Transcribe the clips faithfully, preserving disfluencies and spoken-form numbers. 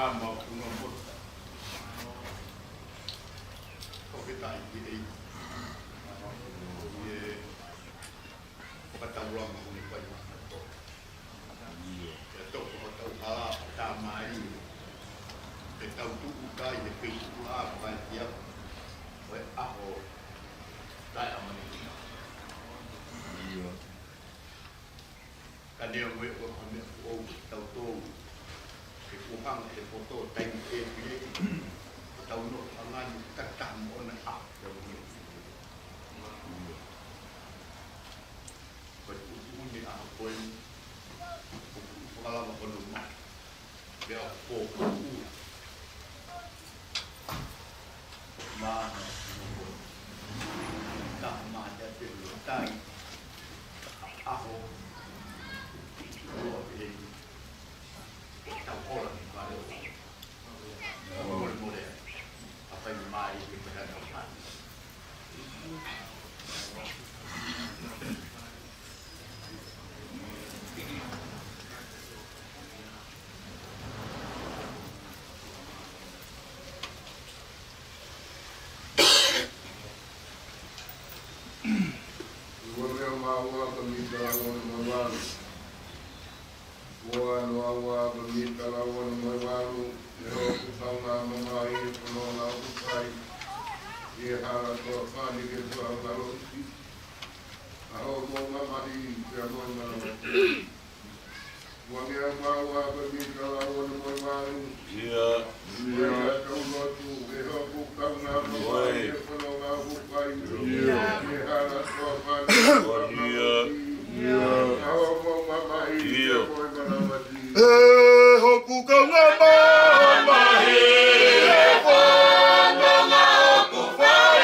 ʻA mau kuno mota. Ko ke tahi ki ei. Ie. Fakataula ma kuni pai ma kato. Ia toko hotau hala, tā mai. Ke tau tuʻu kai, he kei tuʻu a, kai ia. Ko e ʻaho, tae a mani. Ia. Ka neongo ʻoku ʻi ai ha meʻa ʻoku ou tau tō, ke kuhanga he poto taimi ʻe pile, ke tau nofo hangani kata moʻona a, tau nofo. Ko e tuʻutuʻuni ʻa ko eni, ʻoku fakalava ko no ma. Pea ʻoku pōpula. Mana, taha mā te te lo tai. ʻAho. Lua pē. Tau hola ni pale o. Mole mole. ʻA fai mai ke pehē tau mā. Ua meʻa mā ua ka mita ua na mā ua. Ua noa ua ka mita ua na mā ua. ʻE hoku kaungā mamahi ʻe pono na ʻoku fai. ʻI he hala toa fani ke fua ngalo isi. ʻA hoʻomou mamahi pea mo e manavasi. Ua meʻa mā ua ka mita ua na mā ua. Ia. Ia. Ia tau lotu ʻe hoku kaungā mamahi ʻe pono na ʻoku fai. Ia. ʻI he hala toa fani. Ia. Ia. ʻA hoʻomou mamahi pea mo e manavasi. ʻE hoku kaungā mamahi, ʻe pono na ʻoku fai.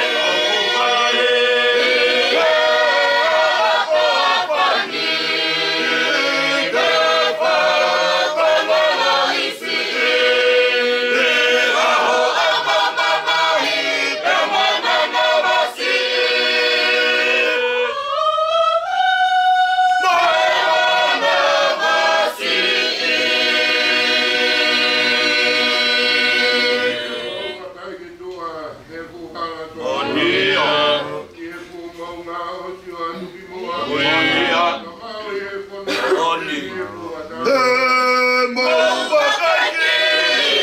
Moʻoni ia. Moʻoni. ʻE mau vakai ki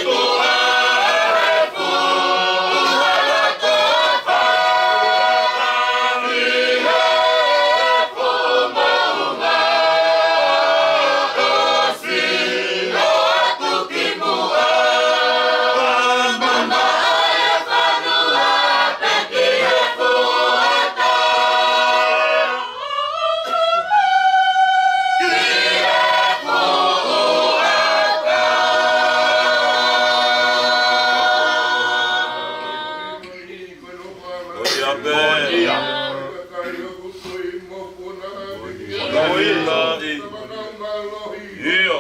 tuʻa. Ia.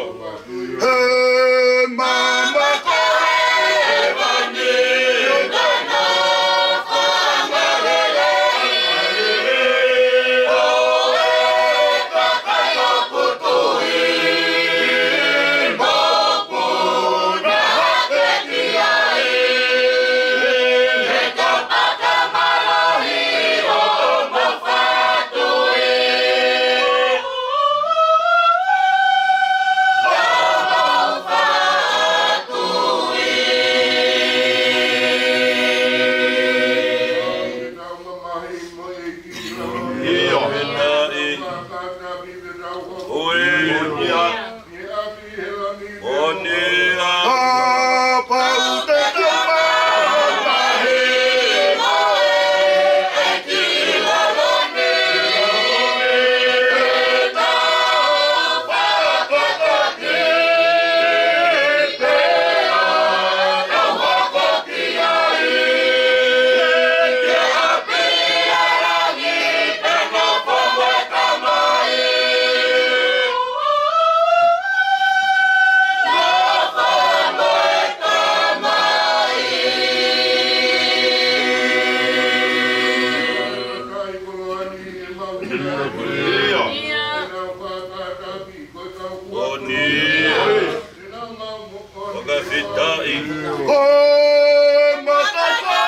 Ko e matakaʻane.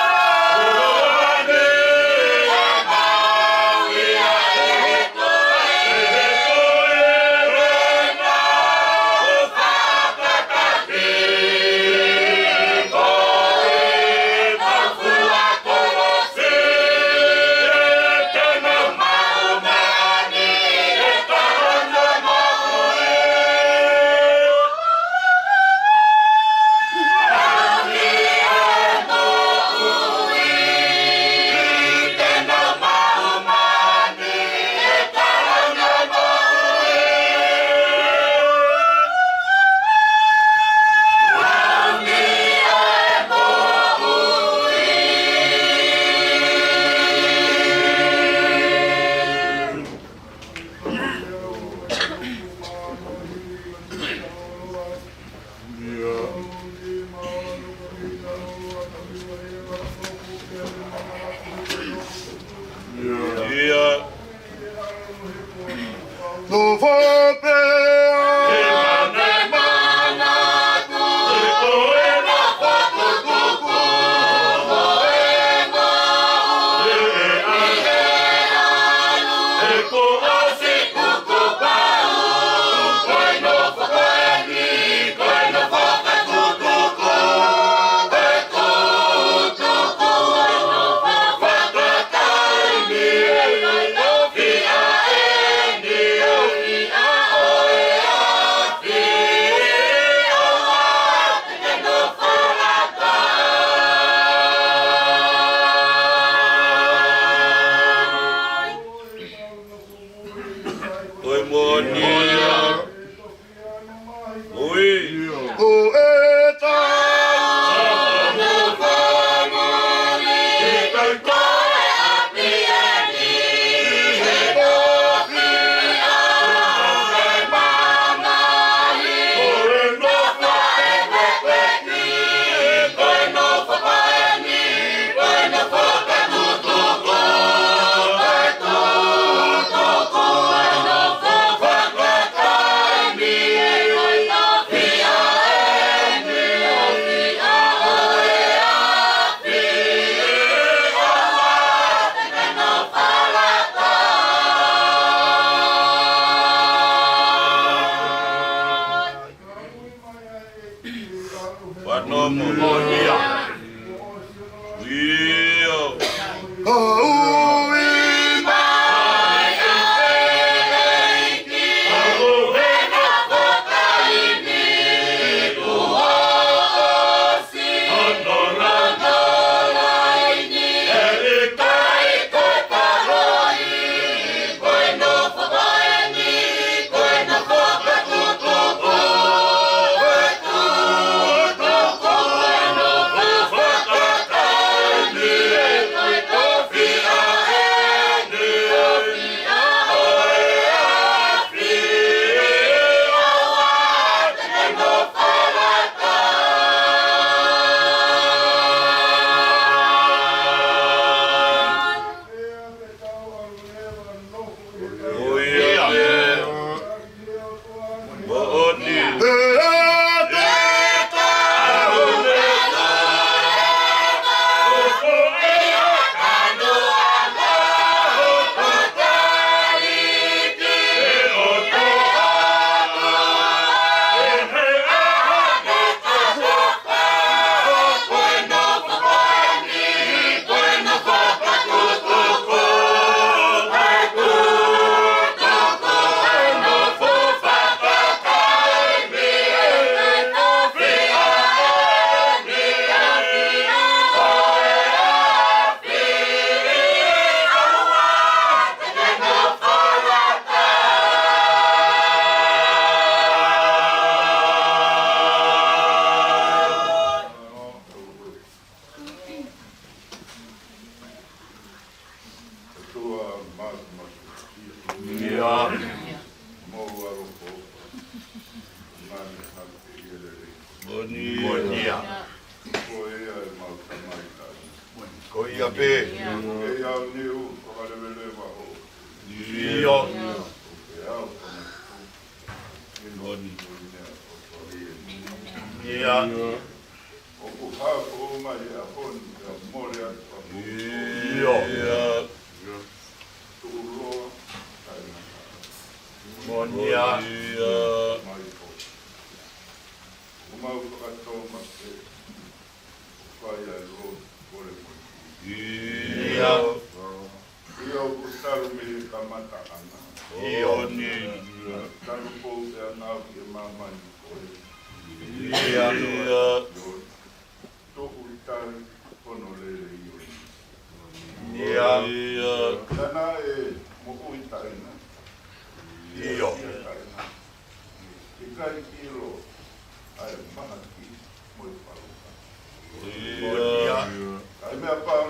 Ko e moʻoni ia. Ui. Ko e tau. Fano mo moʻoni ia. Io. Ko ui mai ʻEiki. Moʻoni. Moʻoni ia. Ko ia ʻemau Tamai. Ko ia pē. Ko ia ʻoku ne ʻofa fakaleveleva ho. ʻIo. Moʻoni. ʻIo. ʻOku hā foʻou mai he ʻaho ni pea mole atu ʻa e ʻio. Tuʻuloa, taʻengata. Moʻoni ia. Mai ko. ʻOku mau fakatō ma ke. ʻOku fai ai lo, kole mo. ʻIo. ʻIo, ʻoku talu mei he kamataʻanga. ʻIo. Talu pou pea ngāue ki he māmani ko ē. ʻIo. ʻIo. Tuʻu tali hono lele ʻio. ʻIo. Tana e moʻui taʻengata. ʻIo. Taʻengata. ʻIkai ke ʻilo ʻa e mahaki mo e palopalema. ʻIo. Ka e meʻa pau,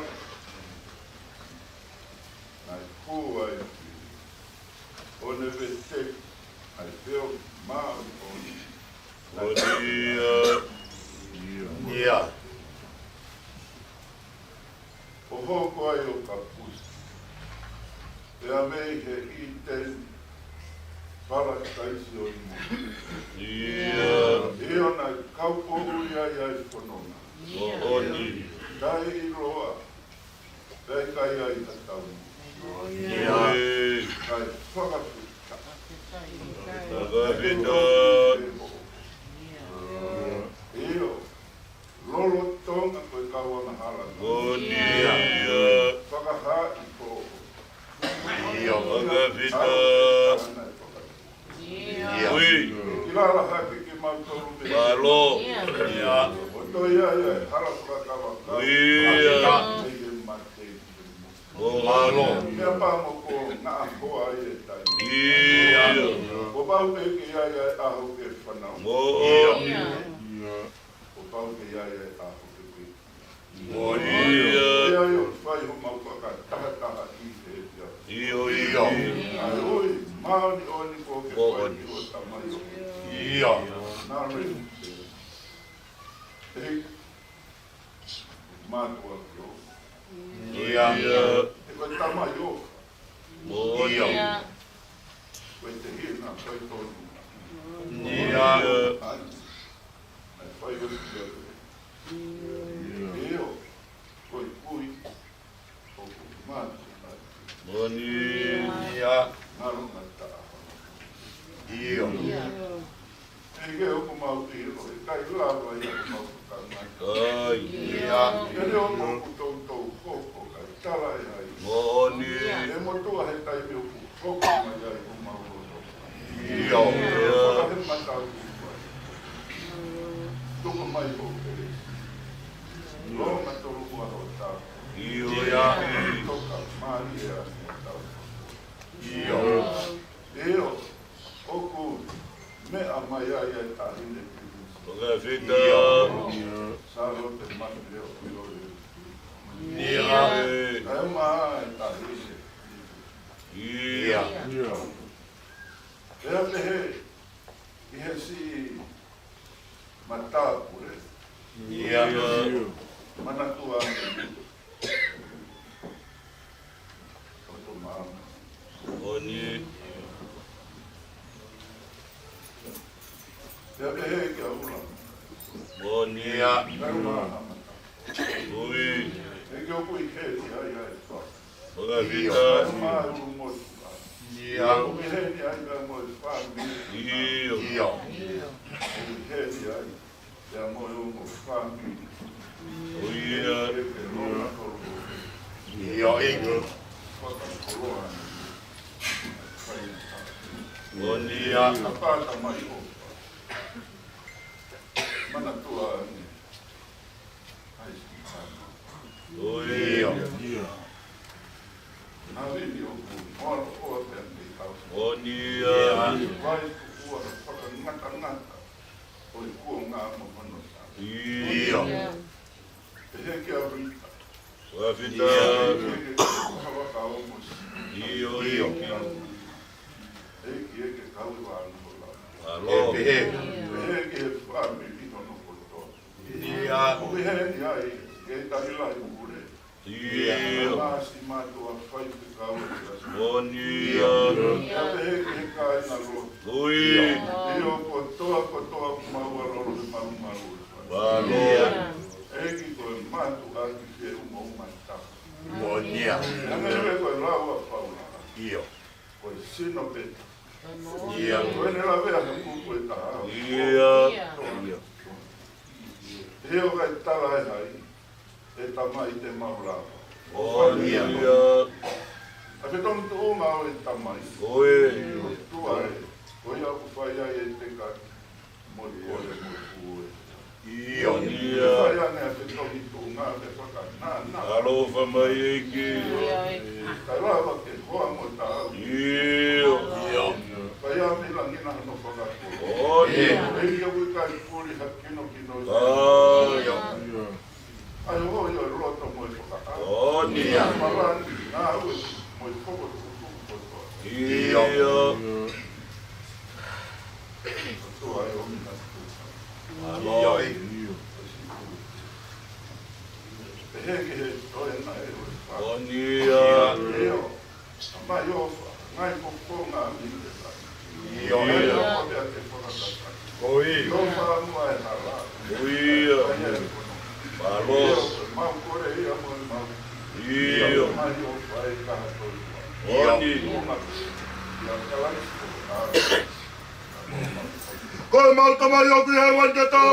naʻe kū ai ki ʻo ne vete ai peo māʻoniʻoni. ʻIo. ʻIo. ʻO hoko ai ʻo kapusi. Pea mei he ʻĪteni palakitaisi ʻo ʻIteni. ʻIo. ʻIo, naʻe kaupoʻuli ai ʻa e fononga. Moʻoni. Kae ʻiloa, pea ʻikai ai ha taumuʻa. ʻIo. Kae fakafetaʻi. Fakafetaʻi. ʻIo. Lolotonga ko e kau angahala. Moʻoni ia. Fakahā ʻi ho. ʻIo, fakafetaʻi. ʻIo. ʻIo. Ui. Ki lala hake ke mau tolu me. Mālō. ʻIo. ʻO toe ia ia e hala fakakavakava. ʻIo. Mei he mate. Mālō. Meʻa pau mo ko ngaʻa hoa ai e taimi. ʻIo. Ko pau pē ke ia ia e ʻaho ke fanau. Moʻoni. ʻIo. Ko pau ke ia ia e ʻaho ke ke. Moʻoni. Ia ia ʻo fai homau fakatahataha ʻi he ia. ʻIo, ʻio. ʻA e ʻoi, māʻoniʻoni ko ke fai ki ho tamai ʻo. ʻIo. Nā lei. ʻE, mātuʻa ki ʻo. ʻIo. ʻE ko e tamai ʻo. Moʻoni. ʻIo. Ko e te hina, ko e tonu. ʻIo. ʻAi. Naʻe fai ʻo ia. ʻIo. Ko e kui. ʻOku mate ai. Moʻoni. ʻIo. Ngalo ngata. ʻIo. ʻIo. ʻE ke ʻoku mau ʻilo, ʻikai lava ia ʻoku mau tangata. ʻIo. ʻIo. ʻE leo mo ʻoku toutou hoko, kae tala e ai. Moʻoni. ʻE motuʻa he taimi ʻoku hoko mai ai ʻoku mau loto. ʻIo. Fakahe matau ki fai. Tuku mai ho kelesi. Lo ma tolu ua ho tau. ʻIo. Toka mai e a tau. ʻIo. ʻIo. ʻOku meʻa mai ai e taʻahine Kilisi. Fakafetaʻi. ʻIo. Sālote Mafileo ʻIo. ʻIo. ʻIo. Kae ʻumaʻā e taʻahine. ʻIo. ʻIo. Pea pehē, ʻi he siʻi matāpule. ʻIo. Manatua. ʻOto maama. Moʻoni. Pea pehē kia Ula. Moʻoni. Kae ʻumaʻā ha mata. Ui. ʻE ke ʻoku ʻi heni ai ai fa. Fakafetaʻi. Kae ʻumaʻā ʻulu motu. ʻIo. ʻOku ʻi heni ai kae mo e fāmili. ʻIo. ʻIo. ʻOku ʻi heni ai. Ia mo e ongo fāmili. ʻIo. ʻIo, ʻEiki. Moʻoni. Ia, ka pata mai o. Manatua ni. ʻAi si tama. ʻIo. Nā vini ʻoku moa o te ane kau. Moʻoni. Vai kukua fakangatangata. ʻO e kuonga mo hono sa. ʻIo. ʻIo. Pehē kia Rita. Fakafetaʻi. Pehē kia Rita. ʻIo, ʻio. ʻEiki ʻe ke kau ʻi vānohola. Mālō. Pehē. Pehē ki he fāmili hono kotoa. ʻIo. ʻOku ʻi heni ai, ke tahi lahi pule. ʻIo. Māsi mātuʻa faifekau ʻa e siasi. Moʻoni ia. Pea pehē ki he kāinga lotu. ʻIo. ʻIo, kotoa, kotoa ʻoku mau ʻalu he malumalu. Mālō. ʻEiki ko e mātuʻaki fieumauma ʻi tahi. Moʻoni ia. Hangē ko e lau ʻa Paula. ʻIo. Ko e sino pē taha. ʻIo. Ko ʻene lavea he kupu ʻe taha. ʻIo. ʻIo. He ʻoku ʻikai tala ʻe hai, ʻe Tamai te mau lava. ʻIo. ʻA e fetongi tuʻunga ʻo e Tamai. ʻIo. ʻOtua ē, ko ia ʻoku fai ai e tekaki mo e kole mo e pū ē. ʻIo. ʻIo. Fai ange ʻa e fetongi tuʻunga ke fakanana. ʻAlofa mai ʻEiki. ʻIo. Kae lava ke hoa mo taau. ʻIo. ʻIo. Fai ʻa e mei langi na hono fakatuʻa. ʻIo. ʻEiki ʻoku ʻikai puli ha kinokino. ʻIo. ʻAi ho ʻio loto mo e fakaʻau. ʻIo. Palani, ngāue, mo e fokotuʻutuʻu kotoa. ʻIo. ʻIo. Kotoa ʻe ʻomi na tuʻa. ʻIo. Pehē ki he toenga ʻo e fā. ʻIo. ʻIo. Tamai ʻofa, ngaahi fofonga ʻa e mīleta. ʻIo. ʻIo, ʻofa pea ke fakatata. ʻIo. ʻOfa mo e hala. ʻIo. Mālō. ʻIo, mau kole ia mo e mau. ʻIo. Mai ʻofa ʻe kaha tolu. ʻIo. Ia Kalaisi. Ko e mau Tamai ʻoku ʻi hēvani, te tau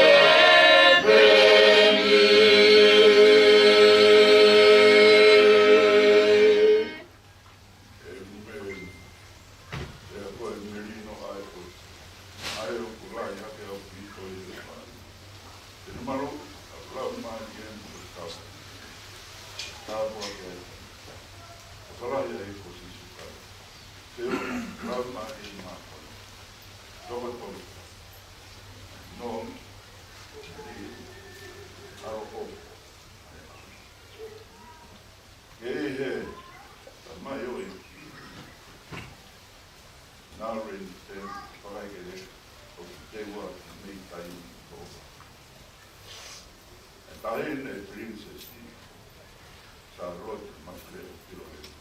ʻĒmeni. ʻE ko e melino ʻa e ʻOtua, ʻa ia ʻoku lahi hake ʻaupito ʻi he fale. Te ne malu ʻa e laumālie mo e tau. Tāpuaki ʻa e ʻOtua. ʻOfa lahi ʻa e ʻEiki ko Sīsū Kalaisi. Te o laumālie māfana. Tokotolu. No. ʻI. ʻAlo ʻofa. Kei he Tamai ʻo e ʻEiki. Nā Reni Temi, Fakaʻeiki Leka, ʻoku te ua ki mei tai ni tō. ʻE taʻahine Pilinisesi Sālote Mafileʻo Filoleta.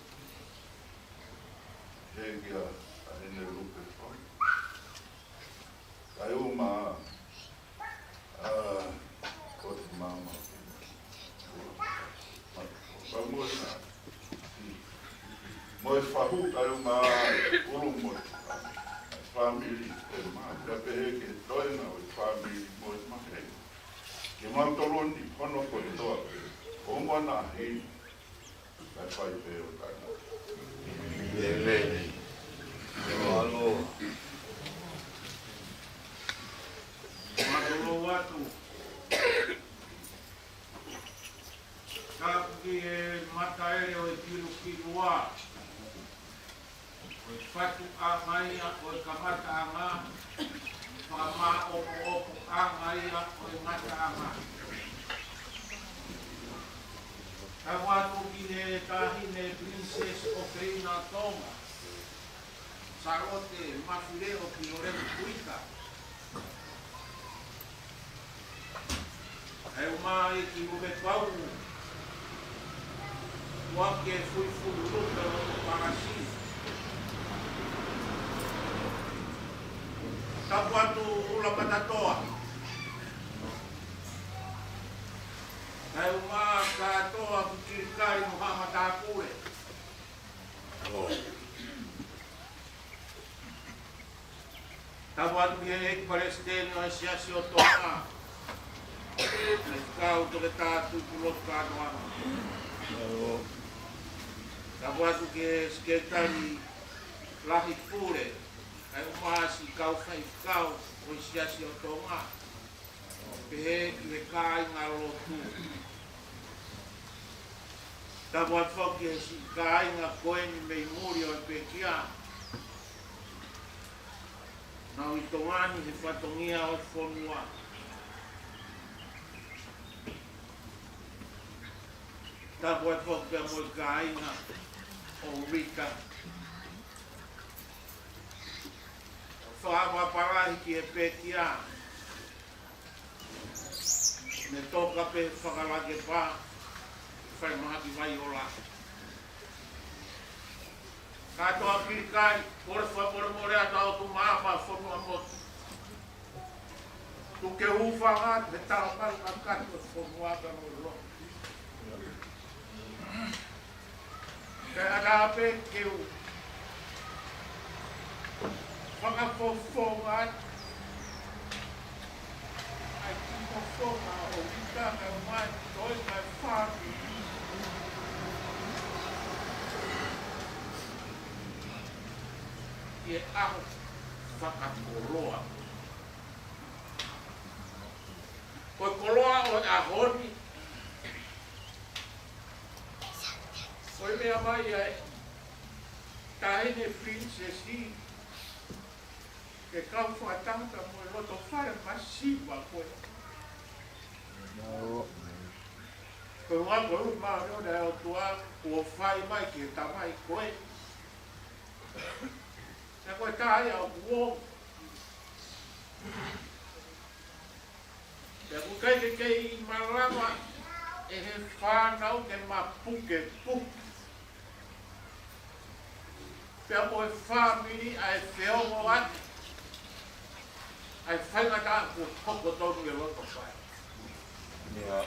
He kia Taʻahine Lupe Fon. Kae ʻuma ʻa, ko e mama. Ka mo e na. Mo e fahu kae ʻuma ʻulu mo e fāmili ʻe ma. Pea pehē ki he toenga ʻo e fāmili mo e maheni. Ke mau toloni hono kotoa. Ko ʻuma na hei. Kae fai pē ʻo taʻengata. ʻĒmeni. Mālō. Mālō atu. Tapu ki he mataele ʻo e kilukilua. Ko e fatuʻanga ia ʻo e kamataʻanga, fakamāʻopoʻopoʻanga ia ʻo e ngataʻanga. Tapu atu ki he Taʻahine Pilinisesi ʻofeina Tonga, Sālote Mafileʻo Filoleta Kuika. Mai ki Mumepau, ua ke fuifui luka o palasi. Tapu atu Ula Matatoa. Kae ʻumaʻā kātoa ʻa Kilikai mo haʻa matāpule. Tapu atu ki he ʻEiki Palesiteni ʻo e Siasi ʻo Tonga, ʻa e kau toketā tuku lotu kātoa. Tapu atu ki he Sekelitali Lahi Pule, kae ʻumaʻā siʻi kau faifekau ʻo e Siasi ʻo Tonga, pehē ki he kāinga lotu. Tapu atu foki ki he siʻi kāinga ko eni mei muli ʻo e pekia, naʻa nau ʻi Tonga ni he fatongia ʻo e fonua. Tapu atu foki pea mo e kāinga ʻo Rika. Fakaʻapaʻapa lahi ki he pekia, ne toka pē fakalakepa, fai mahaki vai ola. Kātoa Kilikai, kole fakamolemole atu ʻa e ʻOtua Māʻa mo e fonua motu. Tuku ke hūfanga atu he tala malu kakato ʻo e fonua ka mo lo. Kae ʻatā pē ke u fakafofonga atu ʻa e kiʻi fofonga ʻo Rika kae ʻumaʻā e toenga e fāmili ʻi he ʻaho fakakoloa. Ko e koloa ʻo e ʻaho ni, ko e meʻa mai ʻa e Taʻahine Pilinisesi, ke kau fakataha mo e loto fale masiva ko ē. Ko e ʻuhinga ko e ʻuhi māʻoniʻoni ʻa e ʻOtua kuo fai mai ki he tamai ko ē. Pea ko e taha ia ʻoku ongo. Pea ʻoku ʻikai ke kei malava ʻe he fānau ke mapukepuke. Pea mo e fāmili ʻa e feongoʻaki ʻa e faingataʻa kuo hoko tonu ʻi he loto fale. ʻIo.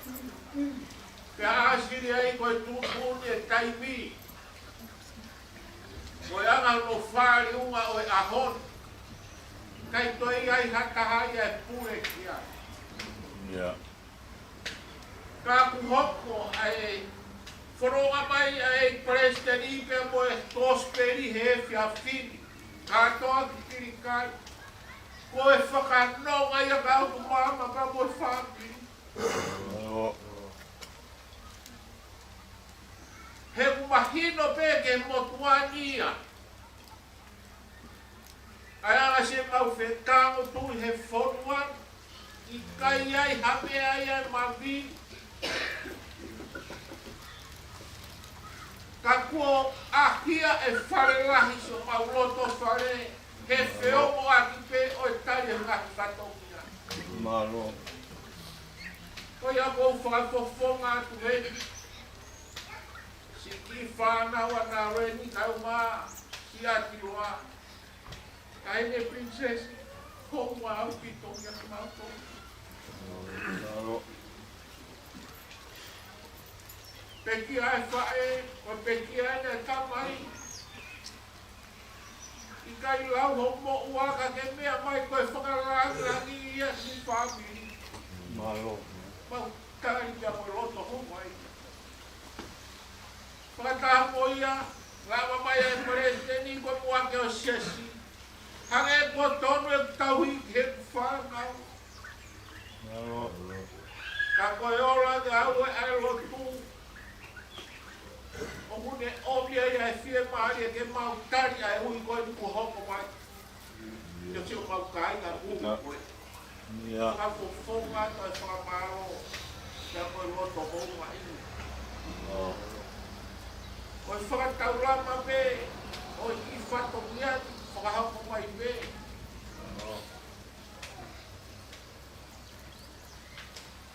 Pea ʻāsili ai ko e tuʻutuʻuni e taimi. Ko e anga hono fāliunga ʻo e ʻaho ni, ʻikai toe ʻi ai ha taha ia ʻe pule ki ai. ʻIo. Ka kuo hoko ʻa e fononga mai ʻa e Palesiteni pea mo e Kosipeli he efiafi ni, kātoa ki Kilikai. Ko e fakanonga ia ka ʻoku māmā pea mo e fāmili. ʻIo. He ʻoku mahino pē ki he motuʻa ni ia. ʻA e anga siʻemau fetangotui he fonua, ʻikai ai ha meʻa ia ʻe mavi. Ka kuo ʻahia ʻe Fale Lahi siʻomau loto fale, he feongoʻaki pē ʻo e tali e ngaahi fatongia. Mālō. Ko ia ʻoku ou fakafofonga atu heni. Siʻi kiʻi fānau ʻa Naleni kae ʻumaʻā siʻa kiʻi loa. Taʻahine Pilinisesi, hounga ʻaupito kia kimautolu. Mālō. Pekia e faʻē, ko e pekia ʻa e tamai. ʻIkai lau hoʻo moʻua ka ke meʻa mai ko e fakalāngilangi ia siʻi fāmili. Mālō. Mau tali ia mo e loto houngaʻia. Fakataha mo ia, lava mai e Palesiteni ko e muʻaki ʻo e Siasi. Hangē kuo tonu ʻeku tauhi ki heʻeku fānau. Ka ko e ola ke au ʻe ʻai lotu. ʻOku ne ʻomi ai ʻa e fiemālie ke mau tali ʻa e ui ko eni kuo hoko mai. Ke siʻomau kāinga muli ko ē. ʻIo. Fakafofonga atu e fakamālō. Pea ko e loto houngaʻia. Ko e fakataulama pē ʻo e kiʻi fatongia ni fakahoko mai pē.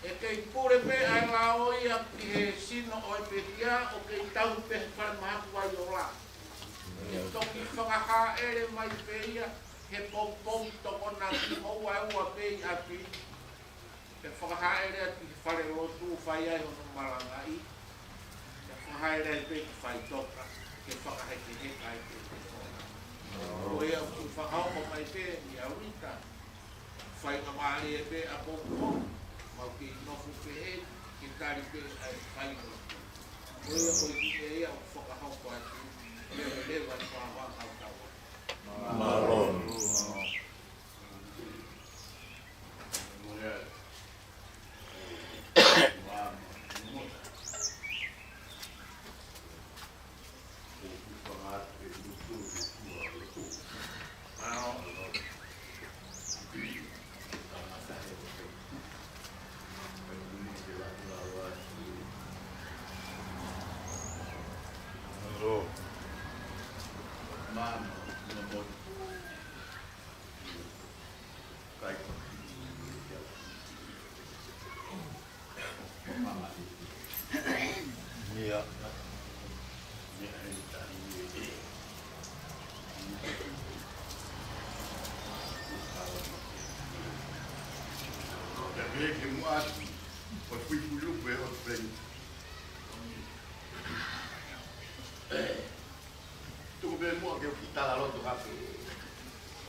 ʻE ke Kei pule pē ʻa e lao ia ki he sino ʻo e pekia, ʻo kei tau pē he fale mahaku Vaiola. Ke toki fakahāʻele mai pē ia he pongipongi Tokonaki, houa ʻe ua pē ʻi ʻapi. Ke fakahāʻele atu ki he falelotu ʻoku fai ai hono malangaʻi. Ke fakahāʻele ai pē ki Faitoka, ke fakahekeheka ai pē ki Tokonaki. Ko ia ʻoku fakahoko mai pē ʻia Rita. Faingamālie pē ʻapongipongi, mau kei nofo pē heni, ke tali pē ʻa e faingamālie. Ko ia ko e kiʻi meʻa ia ʻoku fakahoko atu, leveleva e fāfā kautau. Mālō. Tuku pē muʻa ke u kiʻi talaloto hake,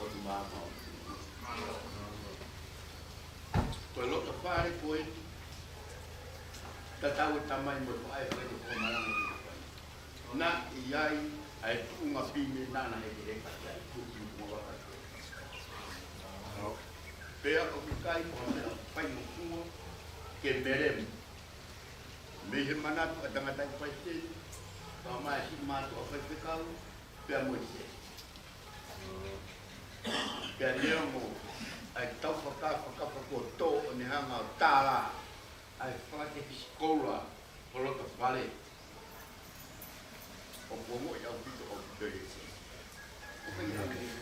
ʻOtu Māmā. Ko e loto fale ko ē, tatau e tamai mo e faʻē fale ko Malanga. Naʻe ʻi ai ʻa e tuʻunga pine naʻa na hekeheka ki ai, tuʻu ki muʻa vaka. Pea ʻoku ʻikai ko ha meʻa faingofua ke melemo. Mei he manatu ʻa e tangataʻi faifekau, kae ʻumaʻā e kiʻi mātuʻa faifekau, pea mo e sē. Pea neongo ʻa e tau fakafakafa kuo tō ʻo ne hanga ʻo tālā ʻa e fakatefisi koula ʻo loto fale. ʻOku ongoʻi ʻaupito ʻoku pele. ʻOku ʻikai ha meʻa.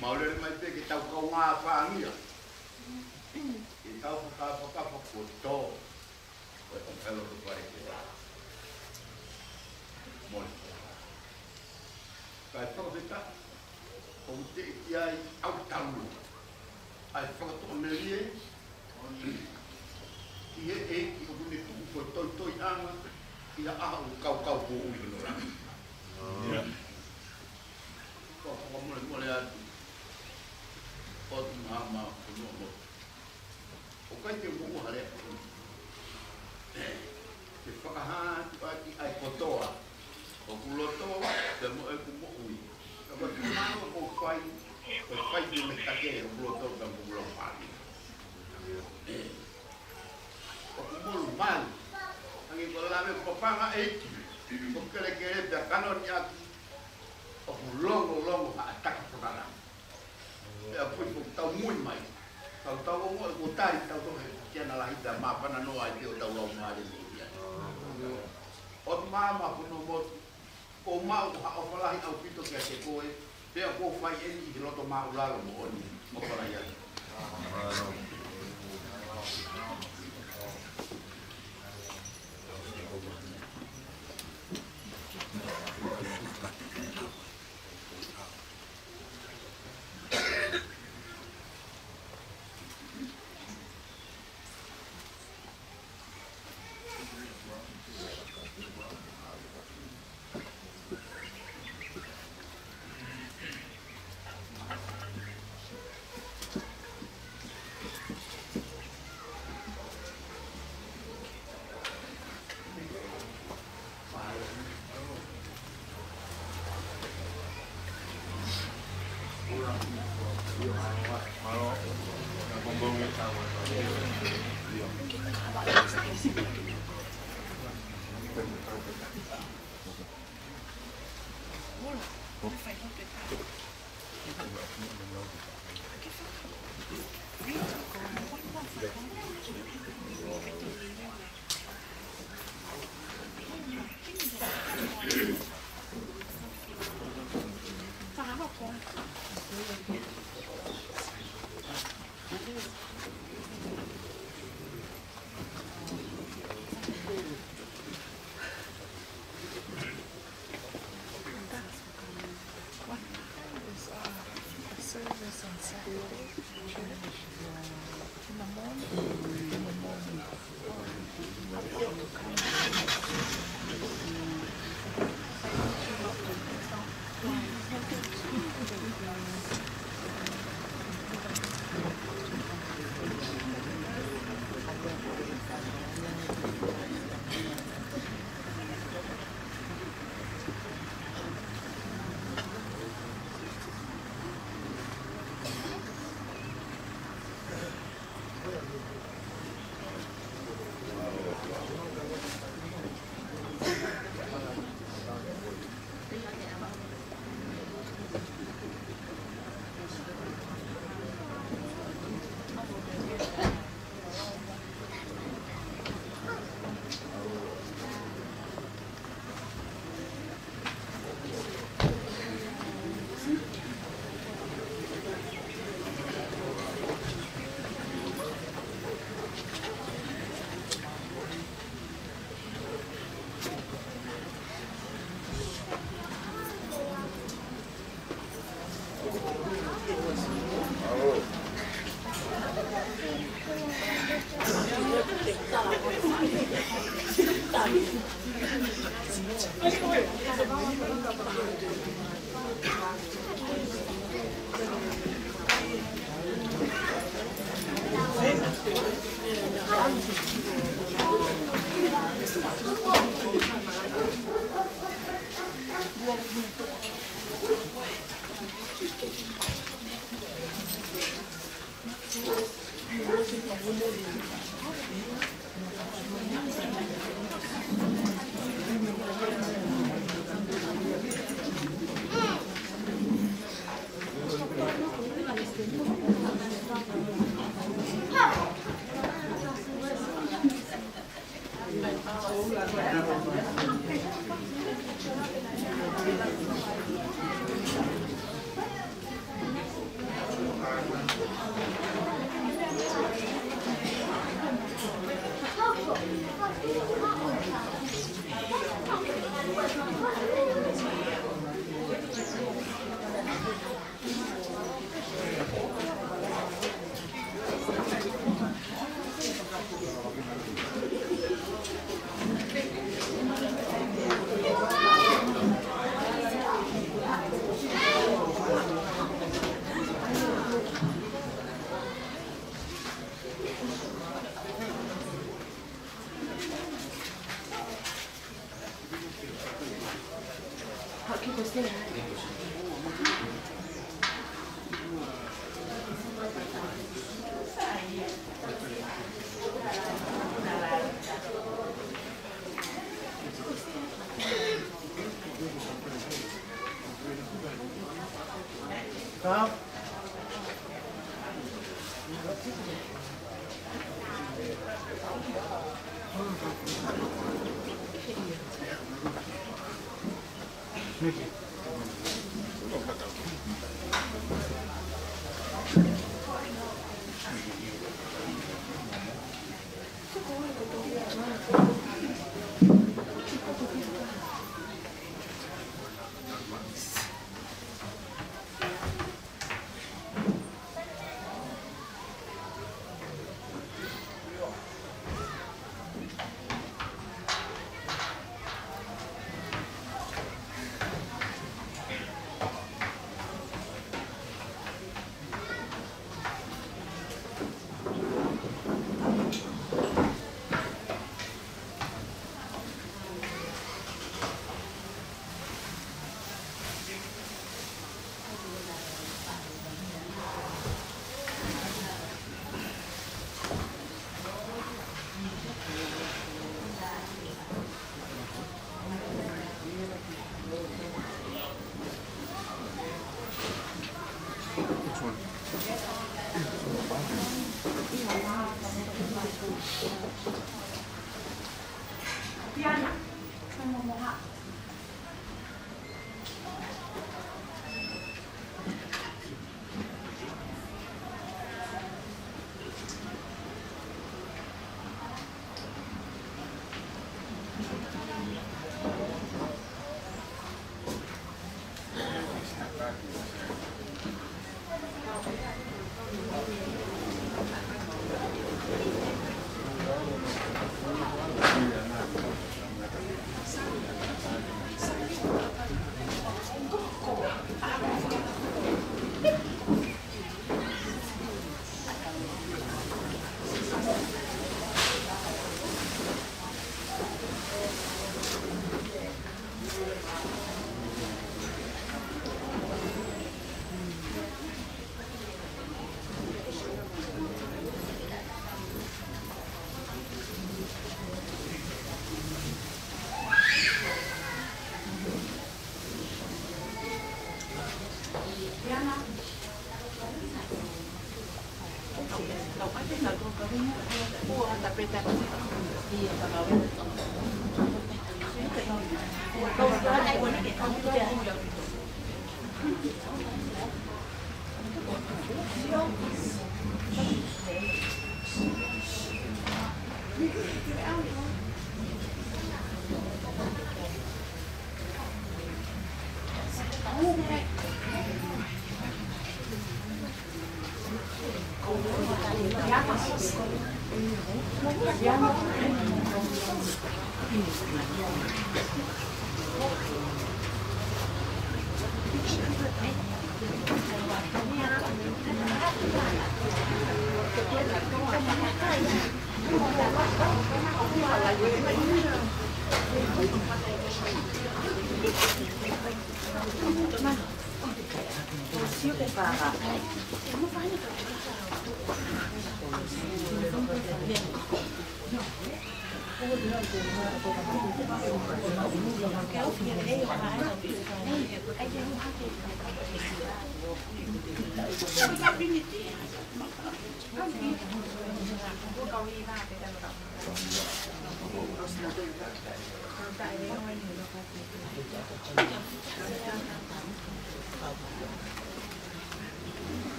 Mau lele mai pē ke tau kaungā fāngia. Ke tau fakafakafa kuo tō. Ko e ʻofa loto fale ke tā. Mole. Kae fakafetaʻi, ʻoku teʻeki ai ʻautaulu ʻa e fakatoʻomelie ki he ʻEiki ʻoku ne tuku ko e toitoiʻanga ʻi ha ʻaho ʻoku kaukau moʻui hono langi. ʻIo. Ko e fakamolemole atu, ʻOtu Māmā, Fonua Motu. ʻOku ʻikai te u moʻua ha lea. Ke fakahā atu ʻaki ʻa e kotoa ʻoku loto, pea mo ʻeku moʻui. Ka ko e tuʻunga ʻoku ou fai, ko e fai ki he meʻa ke ʻoku loto, pea mo ʻeku laumālie. ʻOku molu malu. Hangē ko e lave ʻa e paʻanga ʻeiki, ʻoku kelekele pea kanoni ʻaki, ʻoku longolongo ha ʻataka fakalangi. Pea ʻoku ʻikai ke tau mui mai. Tau tau ongoʻi ko e tali tau tohe ki ana lahi pea māfana noa ai pē hotau laumālie mo ia. ʻOtu Māmā, Fonua Motu, ʻoku ou maʻu ha ʻofa lahi ʻaupito kiate koe, pea ʻoku ou fai eni ʻi he loto māʻulalo moʻoni. ʻOfa lahi atu.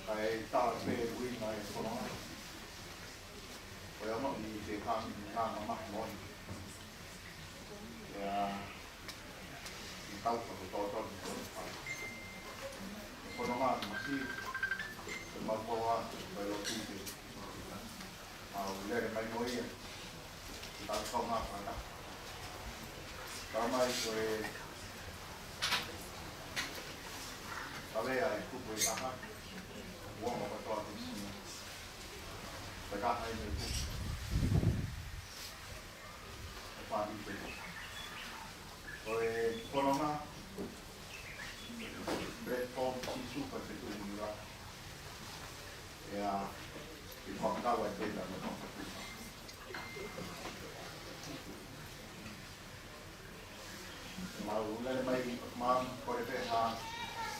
Kae tala pē ʻuhinga e fononga. Ko ia mo i te kami ngā mamahi mo ia. I tau ka ko tō tō ni ko. Fononga masi. Ko mau koa, ko e lotu te. Mau lele mai mo ia. Tau kau ngā whata. Tau mai ko e kavea e kupu e kaha. Ua mo katoa te sini. Ko e kaha i me kupu. E pāhi pe. Ko e fononga. Platform Sīsū ka te tū ni ra. Ia, i whakatau ai pē na me whakatau. Mau lele mai, mau kore pē ha,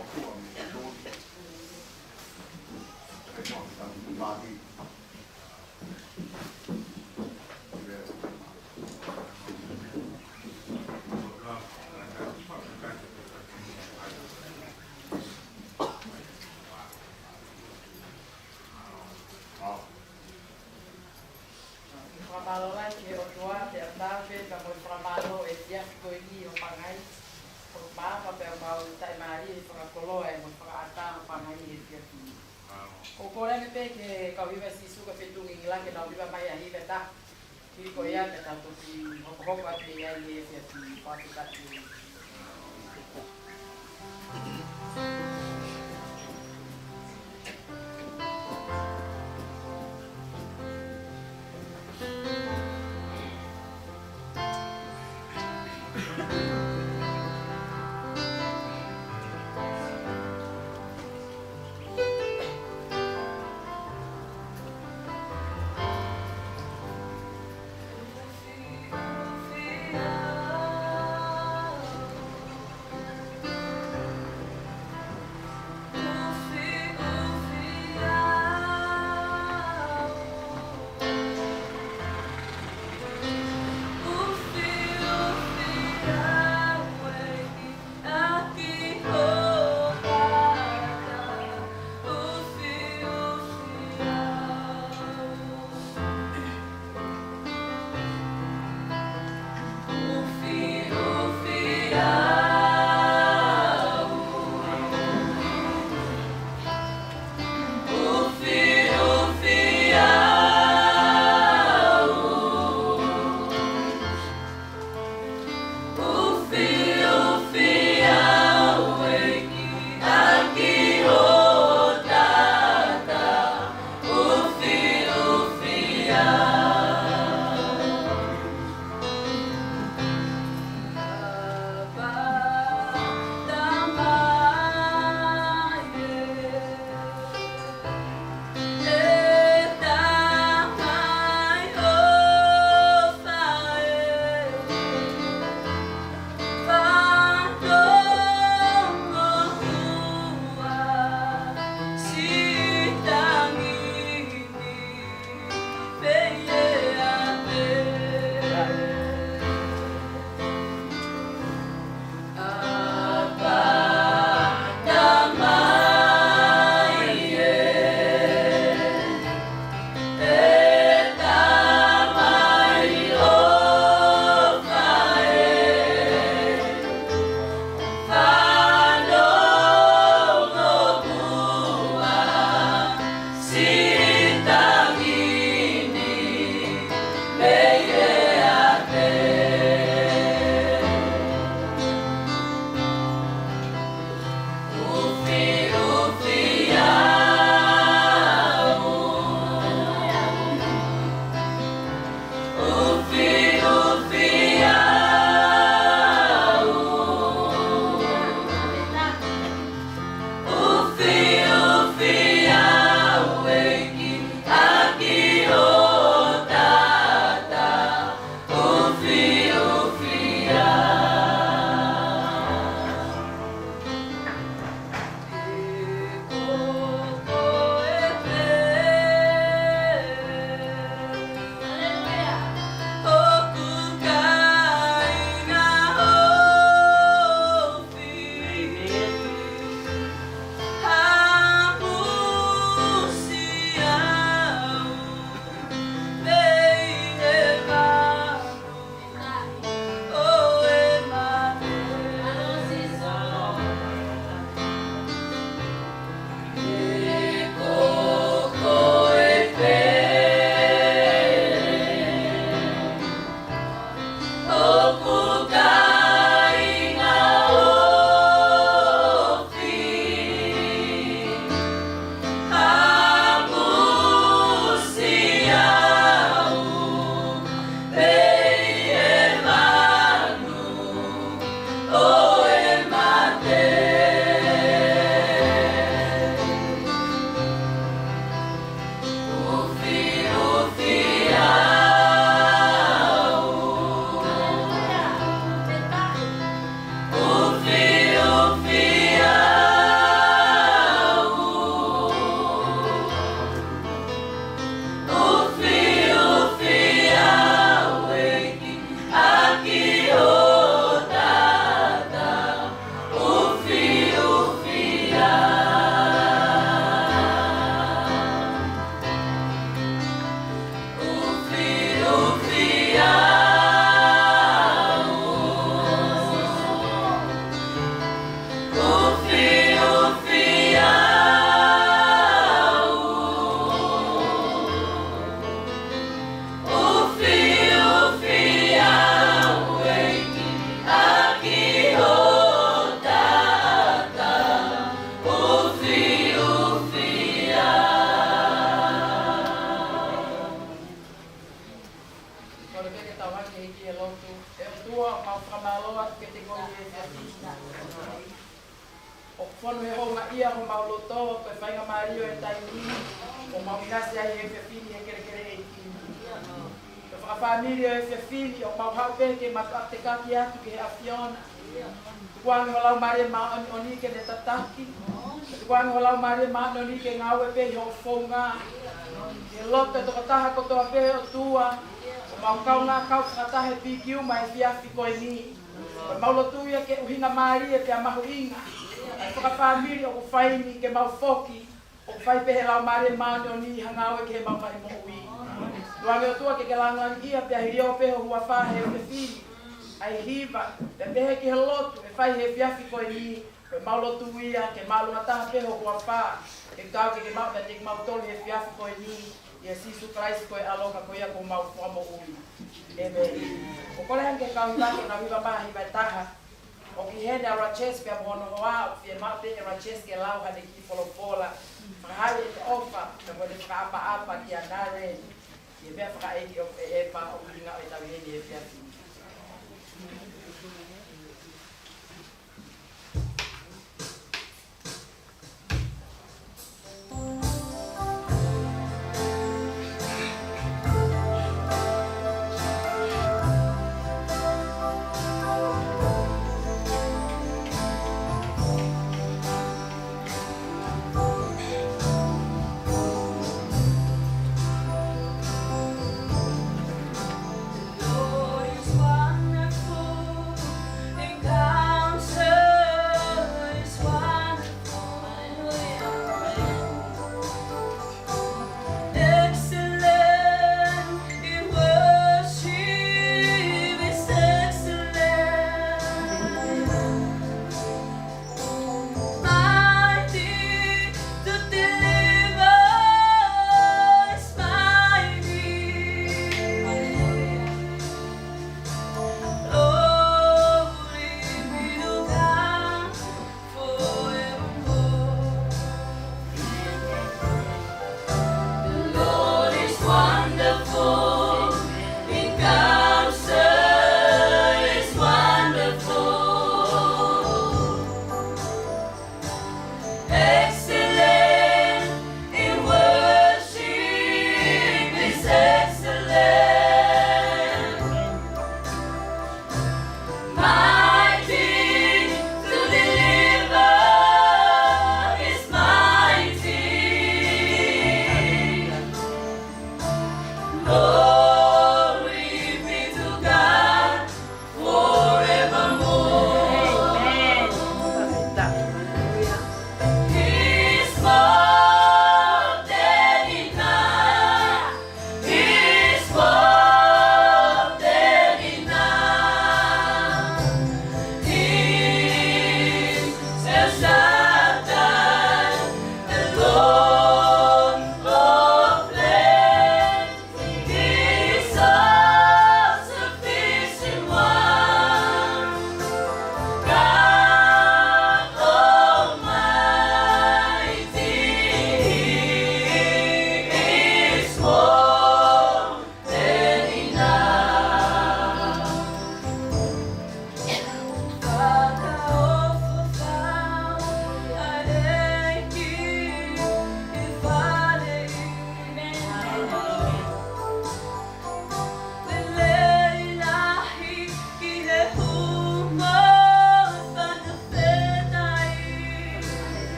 o kua me te tō. Fakamālō lahi ki he ʻOtua, te ata pē ka mo e fakamālō e efiafi ko eni ʻo Pangai. ʻOku māfana pē ʻemau taʻimālie he fakakoloa e mo e fakaʻatā ʻo Pangai he efiafi ni. ʻOku ou kole ange pē ki he kau hiva ʻa Sīsū ka fetuʻu ngingila ke nau hiva mai ʻa e hiva ʻe taha. Hili ko ia ka tau toki hokohoko atu ai he efiafi ni. Fakafetaʻi. Ko e faingamālie ʻo e taimi ni, ʻoku mau ʻinasi ai he efiafi ni he kelekele ʻEiki. Ko e fakafāmili ʻo e efiafi ni, ʻoku mau haʻu pē ke mau fakatekaki atu ki he ʻAfiona. Tukuange ho Laumālie Māʻoniʻoni ke ne tataki. Tukuange ho Laumālie Māʻoniʻoni ke ngāue pē ʻi hoʻo founga. Ke loto e tokotaha kotoa pē ʻOtua. ʻOku mau kaungā kau fakataha he P Q mai he efiafi ko eni. Ko ʻemau lotu ia ke ʻuhinga mālie pea mahuʻinga ʻa e fakafāmili ʻoku fai ni ke mau foki ʻoku fai pē he Laumālie Māʻoniʻoni ha ngāue ki heʻemau ngaahi moʻui. Tukuange ʻOtua ke ke lāngilangiʻia pea hilio pē ho huafa he efiafi ni. ʻA e hiva, pea pehē ki he lotu ʻe fai he efiafi ko eni, ko ʻemau lotu ia ke māʻolunga taha pē ho huafa, ke kau ke ke maʻu meiate kimautolu he efiafi ko eni, ʻia Sīsū Kalaisi ko e ʻAlo ka ko ia ko homau Fakamoʻui. ʻĒmeni. ʻOku ou kole ange ki he kau hiva ke nau hiva mai ha hiva ʻe taha. ʻOku ʻi heni ʻa Rachesi pea mo hono hoa, ʻoku fiemaʻu pē ʻe Rachesi ke lau haʻane kiʻi folofola. Fakahā ʻa e ʻofa, pea mo ʻene fakaʻapaʻapa kia Naren, ʻi he meʻafakaʻeiki ʻoku ʻeʻepa ʻoku ʻuhinga ʻo e tau ʻi heni he efiafi ni.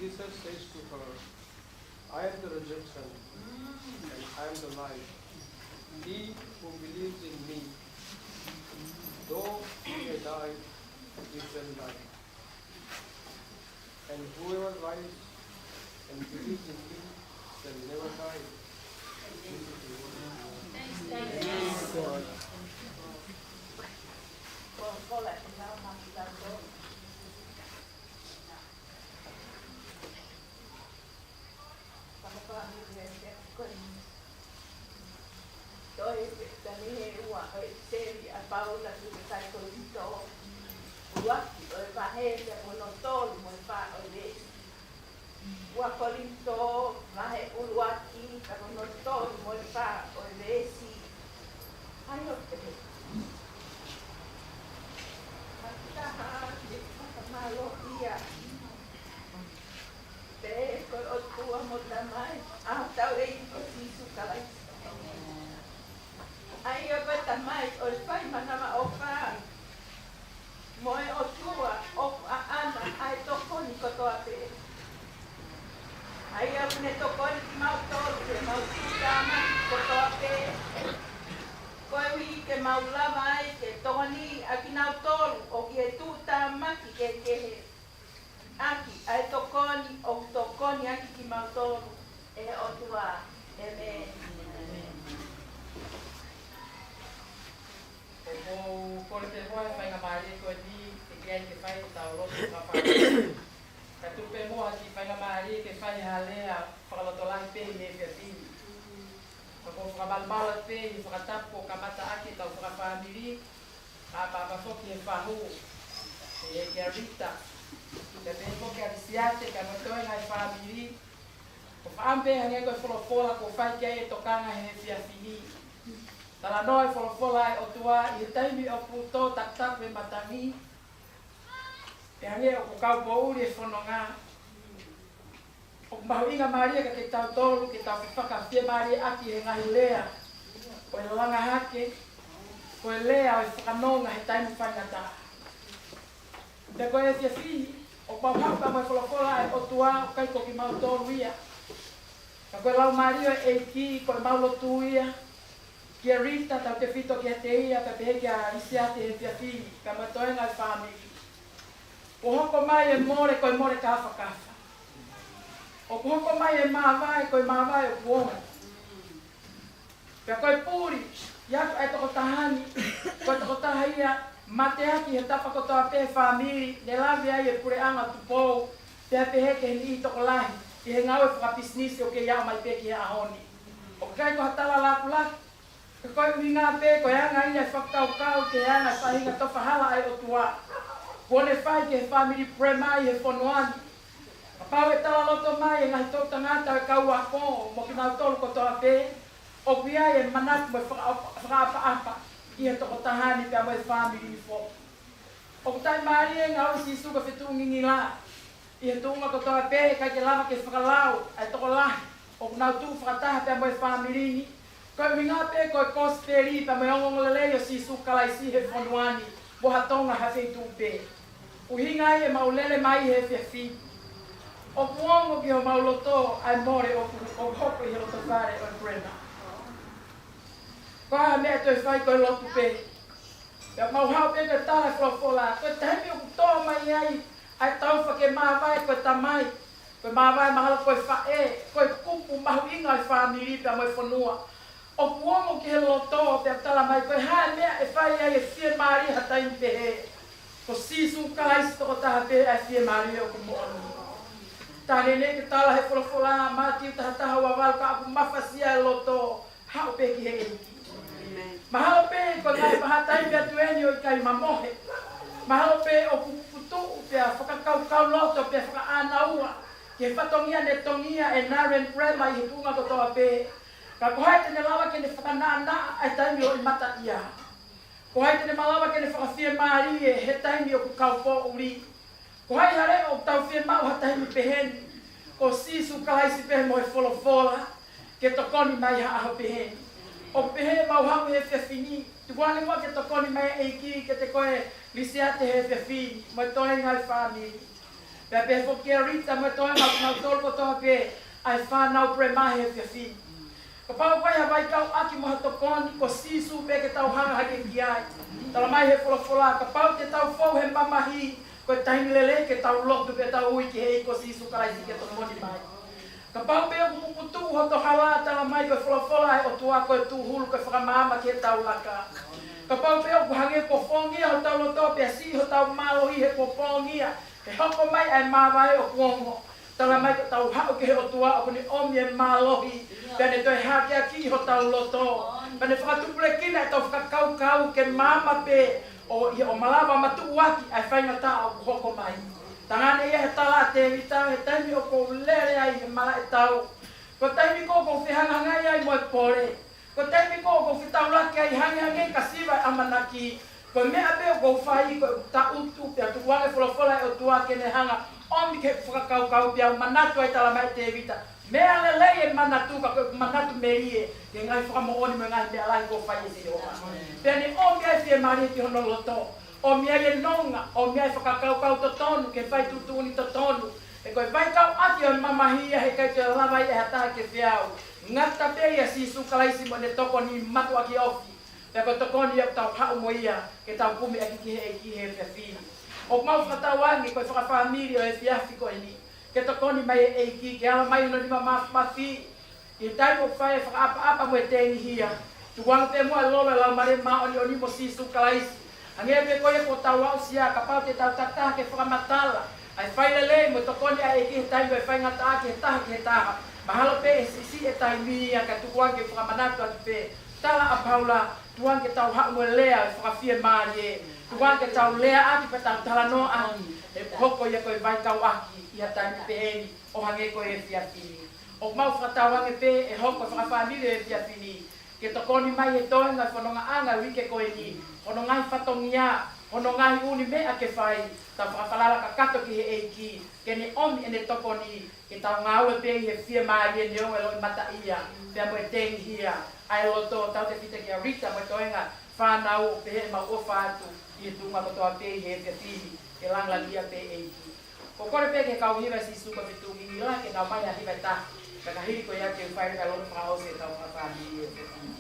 Jesus says to her, "I am the resurrection and I am the life. He who believes in me, though he may die, he shall live. And whoever lives and believes in me shall never die." This is the word of God. Toe tani he ua ʻo e ʻipiseli ʻa Paula ki he kakai Kolinitō, ʻuluaki ʻo e vahe, pea ko hono tolu mo e fā ʻo e veesi. Ua Kolinitō, vahe ʻuluaki, pea ko hono tolu mo e fā ʻo e veesi. ʻA ia ʻoku pehē: Fakataha ke fakamālō ia pē ko e ʻOtua mo Tamai ʻa hotau ʻEiki ko Sīsū Kalaisi. ʻA ia ko e Tamai ʻo e fai manavaʻofa, mo e ʻOtua ʻoku ʻaʻana ʻa e tokoni kotoa pē. ʻA ia ʻoku ne tokoni kimautolu ʻi heʻemau tuʻutāmaki kotoa pē, koeʻuhi ke mau lava ai ke tokoniʻi ʻa kinautolu ʻoku ʻi he tuʻutāmaki kehekehe, ʻaki ʻa e tokoni ʻoku tokoniʻaki kimautolu ʻe he ʻOtua. ʻĒmeni. ʻOku ou kole pē muʻa e faingamālie ko eni ke ʻi ai ke fai ʻetau lotu fakafāmili. Ka tuku pē muʻa ha kiʻi faingamālie ke fai ha lea fakalotolahi pē ʻi he efiafi ni. Ka ʻoku ou fakamalumalu atu pē ʻi he fakatapu kuo kamata ʻaki ʻetau fakafāmili, ʻa papa foki he fahu, ʻe kia Rita, pea pehē foki kia Lisiate, kae mo e toenga e fāmili. ʻOku ou fakaʻamu pē hangē ko e folofola kuo fai ki ai e tokanga he efiafi ni. Talanoa e folofola ʻa e ʻOtua ʻi he taimi ʻoku tō takitaha e matangi, pea hangē ʻoku kaupoʻuli e fononga. ʻOku mahuʻinga mālie kiate kitautolu ke tau fefakafiemālieʻaki he ngaahi lea ʻo e langa hake, ko e lea ʻo e fakanonga he taimi faingataʻa. Pea ko e efiafi ni, ʻoku mau haʻu pea mo e folofola ʻa e ʻOtua, ʻoku ʻikai ko kimautolu ia. Ka ko e Laumālie ʻo e ʻEiki, ko ʻemau lotu ia, kia Rita, tautefito kiate ia, pea pehē kia Lisiate he efiafi ni, kae mo e toenga e fāmili. Kuo hoko mai e mole, ko e mole kāfakafa. ʻOku hoko mai e māvae, ko e māvae ʻoku ongo. Pea ko e puli ia ʻa e tokotaha ni, ko e tokotaha ia mateaki he tapa kotoa pē he fāmili, ne lave ai e puleʻanga Tupou, pea pehē ki he niʻihi tokolahi ʻi he ngāue fakapisinisi ʻoku kei aʻu mai pē ki he ʻaho ni. ʻOku ʻikai ko ha tala lakulaku, ka ko e ʻuhinga pē ko e anga ia e fakakaukau ki he anga e faʻahinga tofa hala ʻa e ʻOtua kuo ne fai ki he fāmili Prema ʻi he fonua ni. Kapau ʻe talaloto mai e ngaahi toʻutangata ʻo e kau ako mo kinautolu kotoa pē, ʻoku ʻi ai e manatu mo e faka-, fakaʻapaʻapa ʻi he tokotaha ni pea mo e fāmili ni foki. ʻOku taʻimālie e ngāue ʻa Sīsū ko e fetuʻungingila ʻi he tuʻunga kotoa pē, ʻikai ke lava ke fakalau ʻa e tokolahi ʻoku nau tuʻu fakataha pea mo e fāmili ni. Ko e ʻuhinga pē ko e kosipeli pea mo e ongoongolelei ʻo Sīsū Kalaisi he fonua ni, mo ha Tonga ha feituʻu pē. ʻUhinga ia ʻemau lele mai he efiafi ni. ʻOku ongo ki homau loto ʻa e mole ʻoku, ʻoku hoko ʻi he lotofale ʻo e Prema. Ko e hā e meʻa ʻe toe fai, ko e lotu pē. Pea mau haʻu pē ke tala e folofola, ko e taimi ʻoku tō mai ai ʻa e taufa ke māvae ko e tamai, ko e māvae mahalo ko e faʻē, ko e kupu mahuʻinga ʻo e fāmili pea mo e fonua. ʻOku ongo ki he loto pea tala mai, ko e hā e meʻa ʻe fai ai e fiemālie ha taimi pehē? Ko Sīsū Kalaisi tokotaha pē ʻa e fiemālie ʻoku moʻoni. Talu ʻene ke tala he folofola, Mātiu taha taha ua valu, ka ʻoku mafasia e loto, haʻu pē ki he ʻEiki. ʻĒmeni. Mahalo pē ko e ngaahi vahaʻa taimi atu eni ʻoku ʻikai mamohe. Mahalo pē ʻoku puputuʻu pea fakakaukau loto pea fakaʻānaua ki he fatongia ne tongia ʻe Naren Prema ʻi he tuʻunga kotoa pē. Ka ko hai te ne lava ke ne fakanaʻanaʻa ʻa e taimi ʻo e mataʻia? Ko hai te ne malava ke ne fakafiemālie he taimi ʻoku kaupoʻuli? Ko hai ha leʻo ʻoku tau fiemaʻu ha taimi pehē ni? Ko Sīsū Kalaisi pē mo e folofola ke tokoni mai ha ʻaho pehē ni. ʻOku pehē ʻemau haʻu he efiafi ni, tuku ange muʻa ke tokoni mai e ʻEiki kiate koe Lisiate he efiafi ni, mo e toenga e fāmili. Pea pehē foki kia Rita mo e toenga, ʻoku nau tolu kotoa pē ʻa e fānau puleʻanga he efiafi ni. Kapau ʻoku ʻi ai ha vaikauʻaki mo ha tokoni, ko Sīsū pē ke tau hanga hake ki ai. Talamai he folofola, kapau te tau fou he mamahi, ko e taimi lelei ke tau lotu pea tau ui ki he ʻEiki ko Sīsū Kalaisi ke tokoni mai. Kapau pē ʻoku puputuʻu hoto hala, talamai ko e folofola ʻa e ʻOtua ko e tūhulu ke fakamaama ki heʻetau laka. Kapau pē ʻoku hangē kuo pongia hotau loto pea siʻi hotau mālohi he kuo pongia, he hoko mai ʻa e māvae ʻoku ongo. Talamai ke tau haʻu ki he ʻOtua ʻoku ne ʻomi e mālohi, pea ne toe hakeakiʻi hotau loto, pea ne fakatupulekina ʻetau fakakaukau ke maama pē ʻo, ʻo malava matuʻuaki ʻa e faingataʻa ʻoku hoko mai. Tangane ia he tala ʻa Tēvita, he taimi ʻoku ou lele ai he malaʻe tau, ko e taimi ko ē ʻoku ou fehangahangai ai mo e pole, ko e taimi ko ē ʻoku ou fetaulaki ai hangehangē ka siva e ʻamanaki, ko e meʻa pē ʻoku ou fai ko e taʻutu pea tukuange folofola ʻa e ʻOtua ke ne hanga ʻomi ki heʻeku fakakaukau pea u manatu ai, talamai ʻe Tēvita, meʻa lelei e manatu ka ko e manatu melie ki he ngaahi fakamoʻoni mo e ngaahi meʻa lahi kuo fai ʻe Sihova. Pea ne ʻomi ai e fiemālie ki hono loto, ʻomi ai e nonga, ʻomi ai e fakakaukau totonu ke fai tuʻutuʻuni totonu. He ko e vaikauʻaki ʻo e mamahi ia he ʻikai toe lava ia ʻe ha taha ke feau. Ngata pē ʻia Sīsū Kalaisi mo ʻene tokoni mātuʻaki ofi. Pea ko e tokoni ia ʻoku tau haʻu mo ia ke tau kumi ʻaki ki he ʻEiki he efiafi ni. ʻOku mau fakatauange ko e fakafāmili ʻo e efiafi ko eni, ke tokoni mai e ʻEiki ke ala mai hono nima mafimafi ʻi he taimi ʻoku fai e fakaʻapaʻapa mo e tengihia. Tukuange pē muʻa e lolo ʻo e Laumālie Māʻoniʻoni mo Sīsū Kalaisi. Hangē pē ko ia kuo tau aʻusia, kapau te tau takitaha ke fakamatala ʻa e fai lelei mo e tokoni ʻa e ʻEiki he taimi ʻo e faingataʻa ki he taha ki he taha, mahalo pē ʻe siʻisiʻi e taimi ia, ka tukuange ke fakamanatu atu pē tala ʻa Paula, tukuange ke tau haʻu mo e lea ʻo e fakafiemālie, tukuange ke tau lea ʻaki pea tau talanoa ʻaki, he ʻoku hoko ia ko e vaikauʻaki ʻi ha taimi pehē ni ʻo hangē ko e efiafi ni. ʻOku mau fakatauange pē ʻe hoko e fakafāmili ʻo e efiafi ni ke tokoni mai he toenga e fonongaʻanga ʻo e uike ko eni, hono ngaahi fatongia, hono ngaahi ʻū meʻa ke fai, tau fakafalala kakato ki he ʻEiki ke ne ʻomi ʻene tokoni, ke tau ngāue pē ʻi he fiemālie neongo e loʻimataʻia pea mo e tengihia ʻa e loto. Tautautefito kia Rita mo e toenga fānau, pehē ʻemau ʻofa atu ʻi he tuʻunga kotoa pē ʻi he efiafi ni, ke lāngilangiʻia pē ʻEiki. Ko e kole pē ki he kau hiva ʻe Sīsū ko e fitu ngingila ke nau ʻomai ha hiva ʻe taha, ka ka hili ko ia ke fai ka lotu fakaʻosi ʻetau fakafāmili ʻi he efiafi ni.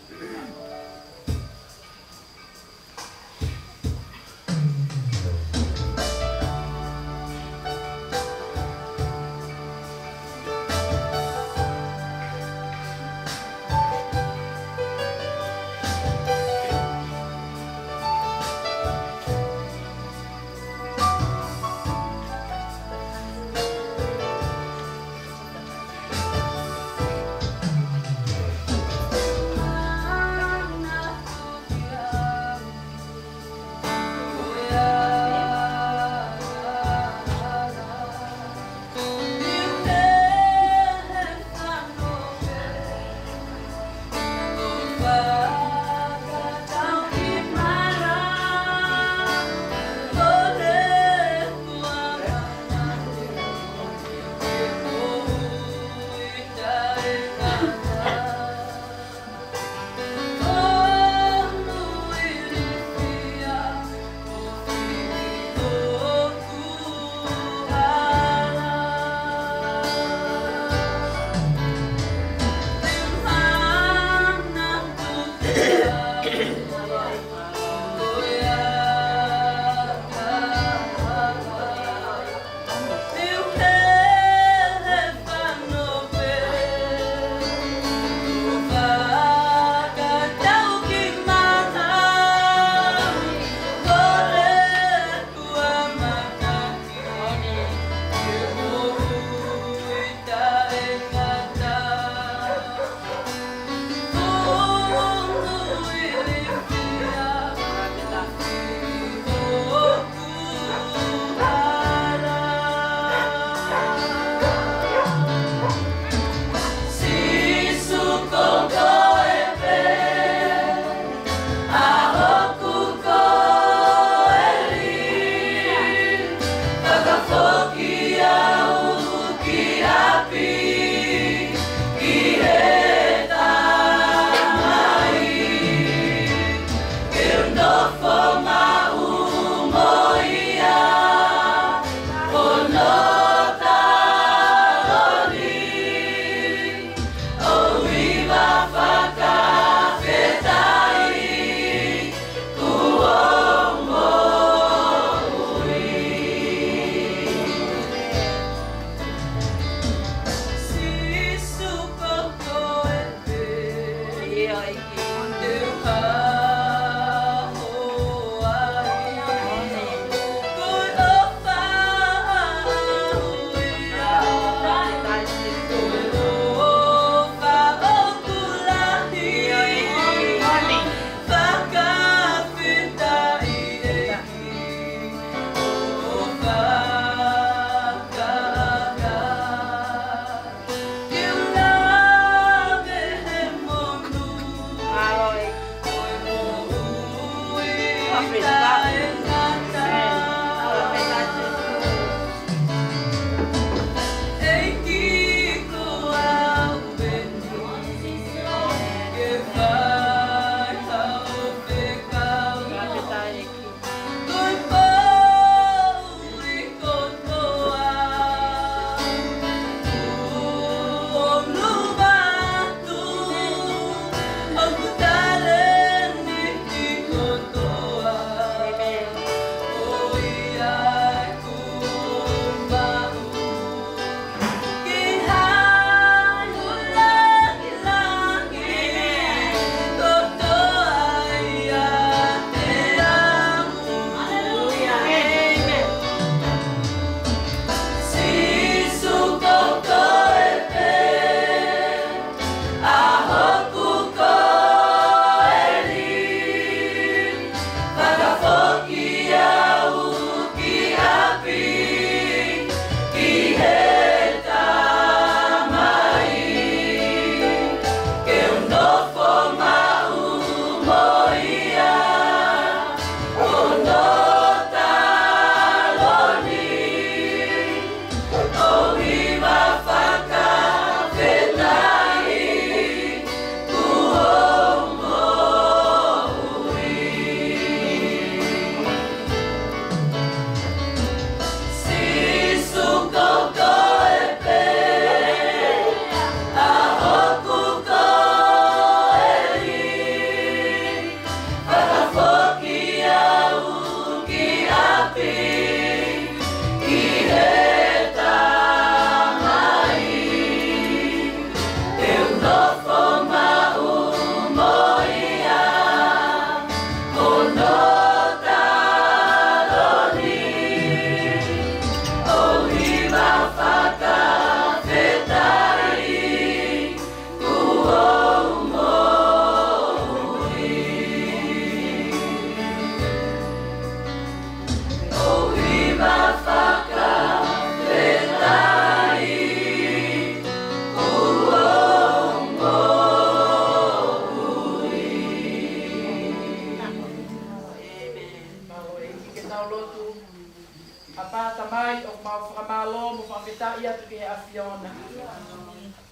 ʻApā Tamai, ʻoku mau fakamālō mo fakafetaʻi atu ki he ʻAfiona.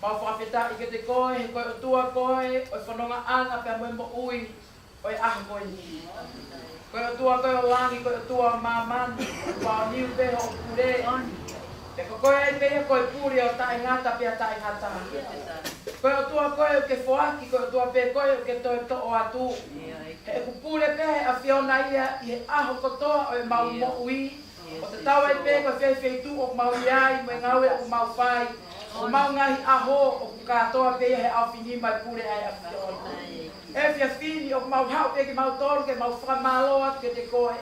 Mau fakafetaʻi kiate koe, he ko e ʻOtua koe ʻo e fonongaʻanga pea mo e moʻui ʻo e ʻaho ko eni. Ko e ʻOtua koe ʻo langi, ko e ʻOtua ʻo māmani, ʻoku ʻaoniu pē hoʻo pule. Pea ko koe ai pē ia ko e pule ʻo taʻengata pea taʻengata. Ko e ʻOtua koe ʻoku ke foaki, ko e ʻOtua pē koe ʻoku ke toe toʻo atu. He ʻoku pule pē ʻa e ʻAfiona ia ʻi he ʻaho kotoa ʻo ʻemau moʻui. ʻO tatau ai pē ko e fē feituʻu ʻoku mau ʻi ai, mo e ngāue ʻoku mau fai, ʻo ʻemau ngaahi ʻaho, ʻoku kātoa pē ia he ʻaofi nima e pule ʻa e ʻAfiona. Efiafi ni ʻoku mau haʻu pē kimautolu ke mau fakamālō atu kiate koe.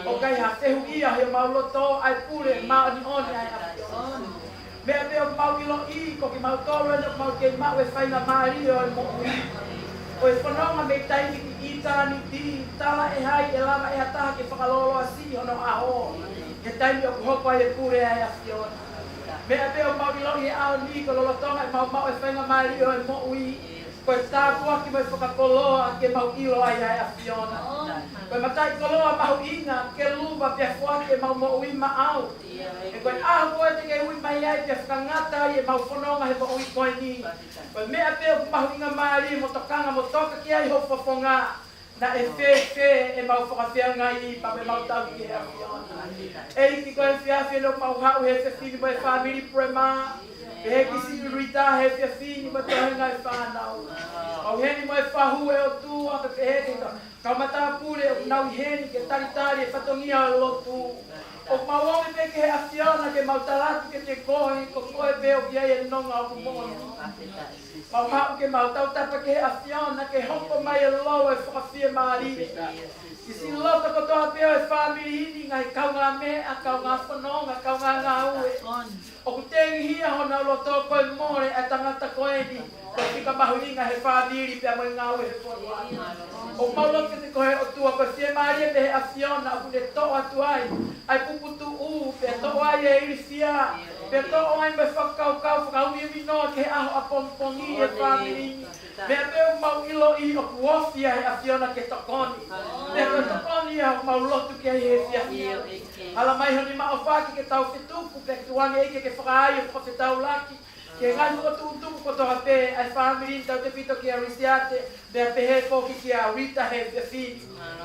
ʻOku ʻikai ha fehuʻia heʻemau loto ʻa e pule māʻoniʻoni ʻa e ʻAfiona. Meʻa pē ʻoku mau ʻiloʻi, ko kimautolu eni ʻoku mau kei maʻu e faingamālie ʻo e moʻui. Ko e fononga mei taimi ki ʻitāniti, talaʻehai ʻe lava ʻe ha taha ke fakalōloa siʻi hono ʻaho. He taimi ʻoku hoko ai e pule ʻa e ʻAfiona. Meʻa pē ʻoku mau ʻiloʻi he ʻaho ni, ko lolotonga ʻemau maʻu e faingamālie ʻo e moʻui, ko e tāpuaki mo e fakakoloa ke mau ʻilo ai ʻa e ʻAfiona. Ko e mataʻikoloa mahuʻinga ke luva pea foaki ʻemau moʻui maʻau. He ko e ʻaho ko ē te ke ui mai ai pea fakangata ai ʻemau fononga he moʻui ko eni. Ko e meʻa pē ʻoku mahuʻinga mālie mo tokanga mo toka ki ai ho fofonga. Naʻe fēfē ʻemau fakafeangai pea mo ʻemau tauhi ki he ʻAfiona. ʻEiki, ko e efiafi ni ʻoku mau haʻu he efiafi ni mo e fāmili Pulema. Pehē ki siʻi Rita he efiafi ni mo e toenga e fānau. Mau ʻi heni mo e fahu, ʻe ʻOtua, pea pehē ki he kau matāpule ʻoku nau ʻi heni ke talitali e fatongia ʻo e lotu. ʻOku mau ō mai pē ki he ʻAfiona ke mau tala atu kiate koe, ko koe pē ʻoku ʻi ai e nonga ʻoku moʻoni. Mau haʻu ke mau tautapa ki he ʻAfiona ke hoko mai e lolo ʻo e fakafiemālie ki siʻi loto kotoa pē ʻo e fāmili ni, ngaahi kaungāmeʻa, kaungāfononga, kaungāngāue. ʻOku tengihia honau loto ko e mole ʻa e tangata ko eni, ko e fika mahuʻinga he fāmili pea mo e ngāue he fonua. ʻOku mau lotu kiate koe ʻOtua, ko e fiemālie mei he ʻAfiona ʻoku ne toʻo atu ai ʻa e puputuʻu, pea toʻo ai e ilifia, pea toʻo ai mo e fakakaukau fakaumiumino ki he ʻaho ʻapongipongi e fāmili ni. Meʻa pē ʻoku mau ʻiloʻi ʻoku ofi ia he ʻAfiona ke tokoni. Pea ko e tokoni ia ʻoku mau lotu ki ai he efiafi ni. Hala mai ho nima ʻofa ke ke tau fetuku, pea ke tuku ange ʻEiki ke fakaai ʻo fakafetaulaki ki he ngaahi fokotuʻutuʻu kotoa pē ʻa e fāmili ni, tautefito kia Lisiate, pea pehē foki kia Rita he efiafi ni.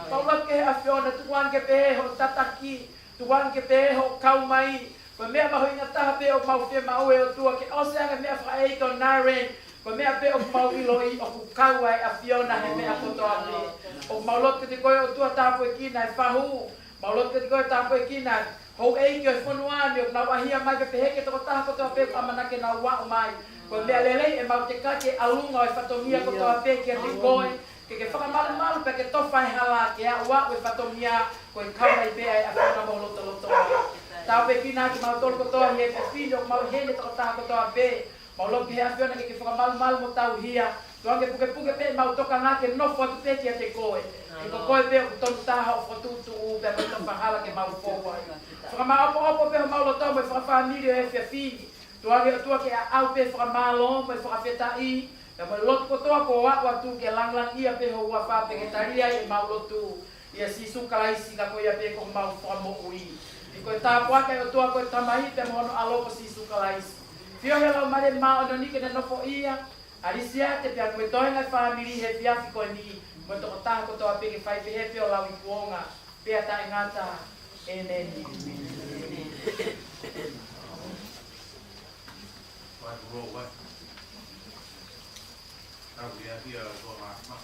Mau lotu ki he ʻAfiona, tuku ange ke pehē hoʻo tataki, tuku ange ke pehē hoʻo kau mai. Ko e meʻa mahuʻinga taha pē ʻoku mau fiemaʻu ʻe ʻOtua, ke ʻosi ange meʻa fakaʻeiki ʻo Naren. Ko e meʻa pē ʻoku mau ʻiloʻi ʻoku kau ai e ʻAfiona he meʻa kotoa pē. ʻOku mau lotu kiate koe ʻOtua, tāpuekina e fahu. Mau lotu kiate koe, tāpuekina e houʻeiki ʻo e fonua ni ʻoku nau ʻahia mai, pea pehē ki he tokotaha kotoa pē ʻoku ʻamanaki ke nau aʻu mai. Ko e meʻa lelei ʻemau tekaki e ʻalunga ʻo e fatongia kotoa pē kiate koe. Ke ke fakamalumalu pea ke tofa e hala ke aʻu ʻa e fatongia, ko e kau mai pē ʻa e ʻAfiona mo ho lotolotonga. Tāpuekina kimautolu kotoa he efiafi ni ʻoku mau ʻi heni, tokotaha kotoa pē. Mau lotu ki he ʻAfiona ke ke fakamalumalu mo tauhi ia. Tuku ange ke pukepuke pē ʻemau tokanga ke nofo atu pē kiate koe. He ko koe pē ʻoku tonu taha ʻo fokotuʻutuʻu pea mo tofa hala ke mau fou ai. Fakamāʻopoʻopo pē homau loto mo e fakafāmili ʻo e efiafi ni. Tuku ange ʻOtua ke aʻau pē fakamālō mo e fakafetaʻi, pea mo e lotu kotoa kuo aʻu atu ke langilangiʻia pē ho huafa pea ke tali ai ʻemau lotu. ʻIa Sīsū Kalaisi ka ko ia pē ko homau Fakamoʻui. He ko e tāpuaki ʻa e ʻOtua ko e Tamai pea mo hono ʻAlo ko Sīsū Kalaisi. Feohi ʻa e Laumālie Māʻoniʻoni ke ne nofoʻia ʻa Lisiate pea mo e toenga e fāmili he efiafi ko eni, mo e tokotaha kotoa pē ke fai pehē pē ʻo lauikuonga pea taʻengata. ʻĒmeni. Tau ia pia ʻo tō mā mā.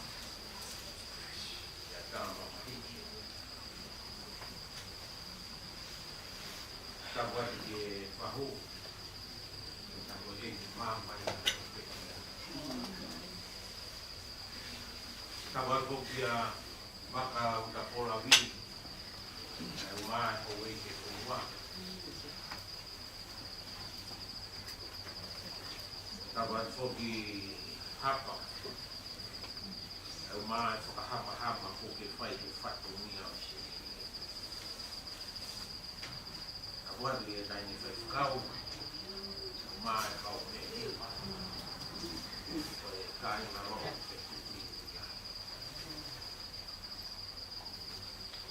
Ia tā mā mā hiki. Tau atu ki he fahu. Tau atu ki he mā mā ia. Tau atu ki he maka uta pola vi. ʻE ʻuma e houʻeiki ko ua. Tau atu foki hapa. ʻE ʻuma e fakahamahama ko ke fai ko fatongia ʻo se. Tau atu e taimi faifekau. ʻE ʻuma e kau meʻa. Ko e kāinga loa ke tuki ia.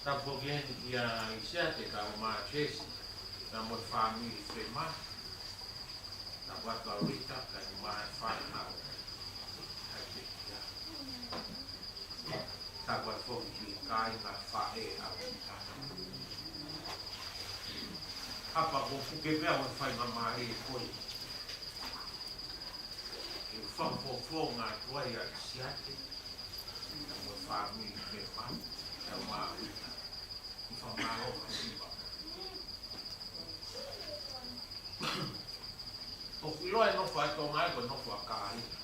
Tapu foki eni kia Lisiate ka ʻuma Jesi. Naʻa mo e fāmili Fema, naʻa mo Rita, kae ʻumaʻā e fānau. Hai te ia. Naʻa mo e foki ki he kāinga faʻē ʻa Rita. Hapa ko puke pea mo e faingamālie ko ē. Ke fakafofonga atu ai ʻa e siate, naʻa mo e fāmili Fema, naʻa mo Rita. Fakamālō ʻa Siva. ʻOku ʻiloa e nofo ʻa Tonga ko e nofo ʻa kāinga.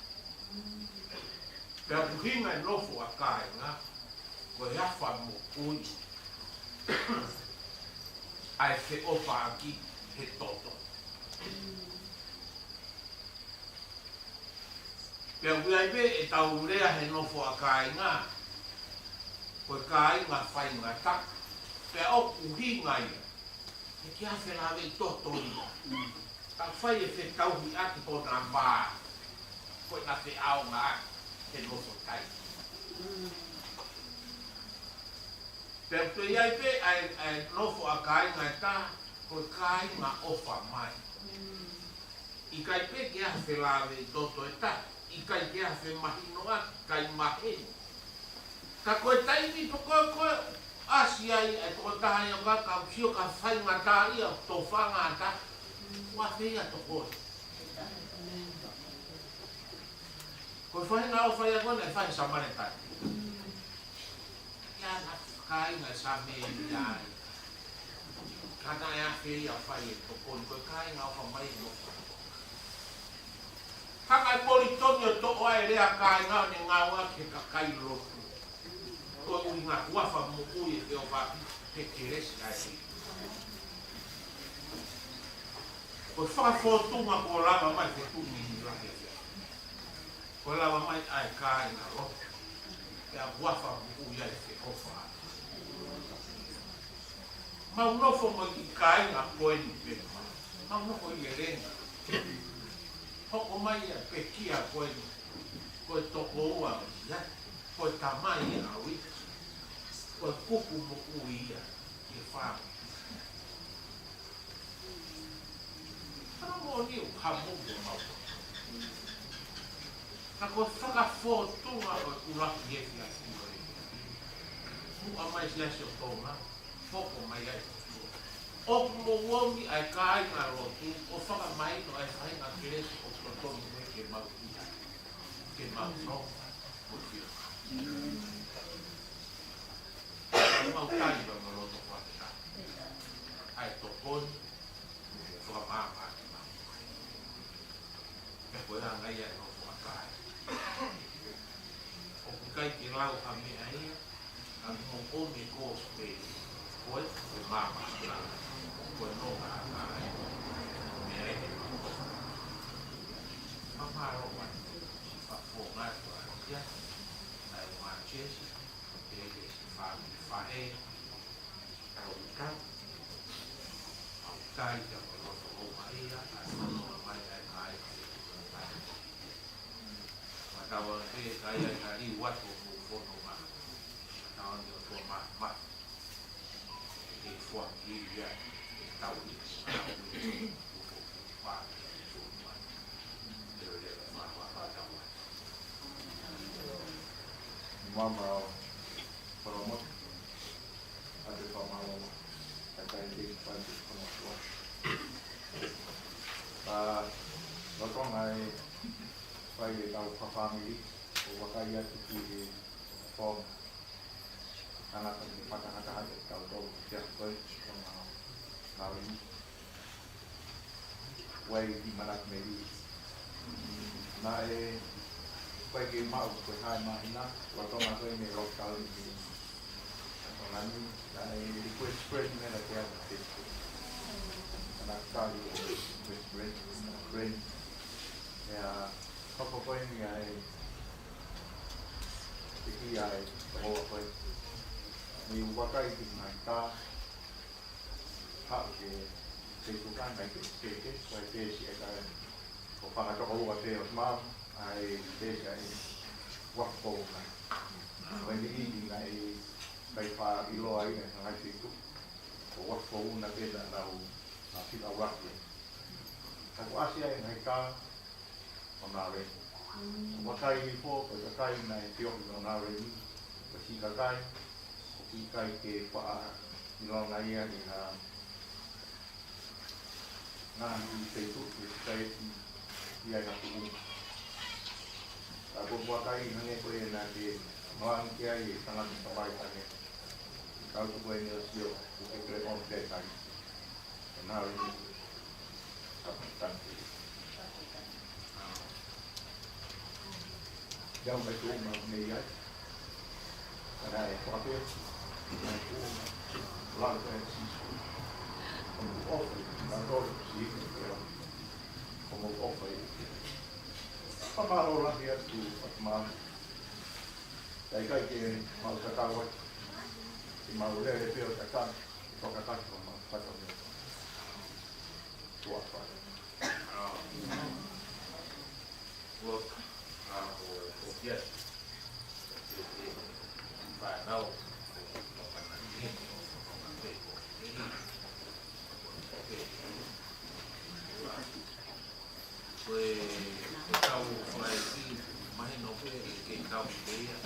Pea ʻuhinga e nofo ʻa kāinga, ko e afa moʻui ʻa e feʻofaʻaki he toto. Pea ʻoku ʻi ai pē ʻetau lea he nofo ʻa kāinga, ko e kāinga faingataʻa. Pea ʻoku ʻuhinga ia, he ʻikai ha felāveʻi toto ia. Ka fai e fetauhiʻaki ko e nāmā, ko e naʻe feʻaonga he nofo taimi. Pea ʻoku ʻi ai pē ʻa e, ʻa e nofo ʻa kāinga ʻe taha, ko e kāinga ʻofa mai. ʻIkai pē ke ʻi ai ha felāveʻi toto ʻe taha, ʻikai ke ʻi ai ha femahinoʻaki, ʻikai maheni. Ka ko e taimi pē ko ē ʻoku ʻasi ai ʻa e tokotaha ia ʻoku ka sio ka faingataʻaʻia, tofanga ʻa e taha, ʻoku ʻafeʻi ʻa e tokoni. Ko e faʻahinga ʻofa ia ko ē naʻe fai ʻe Samēlita. Ia naʻe kāinga Samēlia ia. Ka naʻe ʻafeʻi ia ʻo fai e tokoni, ko e kāinga ʻofa mai mo. Hanga ʻe Politoni ʻo toʻo ʻa e lea kāinga ʻo ne ngāueʻaki he kakai lotu. Ko e ʻuhinga ʻoku afa moʻui e feʻofaʻaki he kelesi ʻa e. Ko e fakafōtunga kuo lava mai, ko e tumi ni lahi ʻa e. Kuo lava mai ʻa e kāinga lotu. Pea ʻoku afa moʻui ai e feʻofaʻaki. Mau nofo mai ki he kāinga ko eni pē. Mau nofo ʻi he lenga. Hoko mai ʻa e pekia ko eni. Ko e tokoua ia. Ko e tamai ia ʻa Rita. Ko e kupu moʻui ia ki he fāmili. Ka moʻoni ʻoku hamo mo mau. Ka ko e fakafōtunga ʻo e ʻuluaki efiafi ko ē. Muʻa mai siasi ʻo Tonga, hoko mai ai. ʻOku mou ō mai ʻa e kāinga lotu, ʻo fakamahino ʻa e faʻahinga kelesi ʻoku totonu ke mau ʻi ai. Ke mau nofo, mo fio. Mau tali pea mo loto kuo ʻatā. ʻA e tokoni, mo e fakamaama ʻa e mau. Pea ko e anga ia e nofo ʻa kāinga. ʻOku ʻikai ke lau ha meʻa ia, ka mou ʻomi e kosipeli. Ko e, ko e maama ʻa kāinga. Ko e nonga ʻa kāinga. Meʻa ia e mau. Mālō ʻaupito. Siʻi fakafofonga atu ʻa e siasi, ʻa e ongo siasi, ʻa e siʻi fāmili faʻē, ʻa e ʻuta, ʻa e ʻuta ia mo e loto ʻofa ia, ʻa e fononga mai ʻa e kāinga. Matau ange pē ka ʻi ai ha liu atu ʻoku fononga. Matau ange ʻo tuʻa ma, ma. Ke foaki ia, ke tau ia, ke tau ia. Mama, Paloma, ʻa e fakamālō, ʻa e kai ke fai te kona kua. Ka, lolotonga e fai e tau fakafāmili, ʻo vakai atu ki he fōnga. Tangata ke fakahakahaka e tau tau, kia koe, kona, kau i. Wai ki Manatu Meli. Naʻe, ʻikai ke maʻu ko e hā e māhina, lolotonga ko eni e lockdown ʻi Tonga ni, naʻe request friend mei he kia Facebook. Ana kali request friend, friend. Ia, hoko ko eni ʻa e, te ki ai, toko ko ē. Ni vakai ki mai ka, haʻu ke, ke tuka mai ke, ke, ke, ko e peesi ʻe ka, ko fanga toko ua pē ʻo mau, ʻa e peesi ʻa e, Uafu Founa. Ko eni ʻi ni naʻe, kai fā ʻiloa ai, ʻa e ngai fitu. Ko Uafu Founa pē naʻa nau, ʻa Filaulaki. Ka kuo ʻasi ai e ngaahi tā ʻo Naleni. Vakai hifo, ko e kakai naʻe feohi mo Naleni, ko e siʻi kakai, ʻoku ʻikai ke faʻa ʻilonga ia ʻi ha ngaahi feituʻu ke siʻi kakai ʻi ai ha tuʻunga. Ka ko e vakai hangē ko ia naʻa ke malangi ki ai e tangata tamai hangē. Kau tuku ai ne o sio, ʻoku ke kele on pē kai. Ko Naleni. Ia ʻoku ʻikai ke u maʻu mei ai. Ka naʻe fakapē, naʻe ku lau pē Sīsū. Ko mo ofe, na tolu si ke pea. Ko mo ofe. Fakamālō lahi atu, fakamālō. Ka ʻikai ke mau tatau ai. Ke mau lele pē ʻo tatau, ʻo tatau, ʻo mau tatau. Tua fai. Ko e, ko e tau fai ki, mahino pē, ke tau pē ia.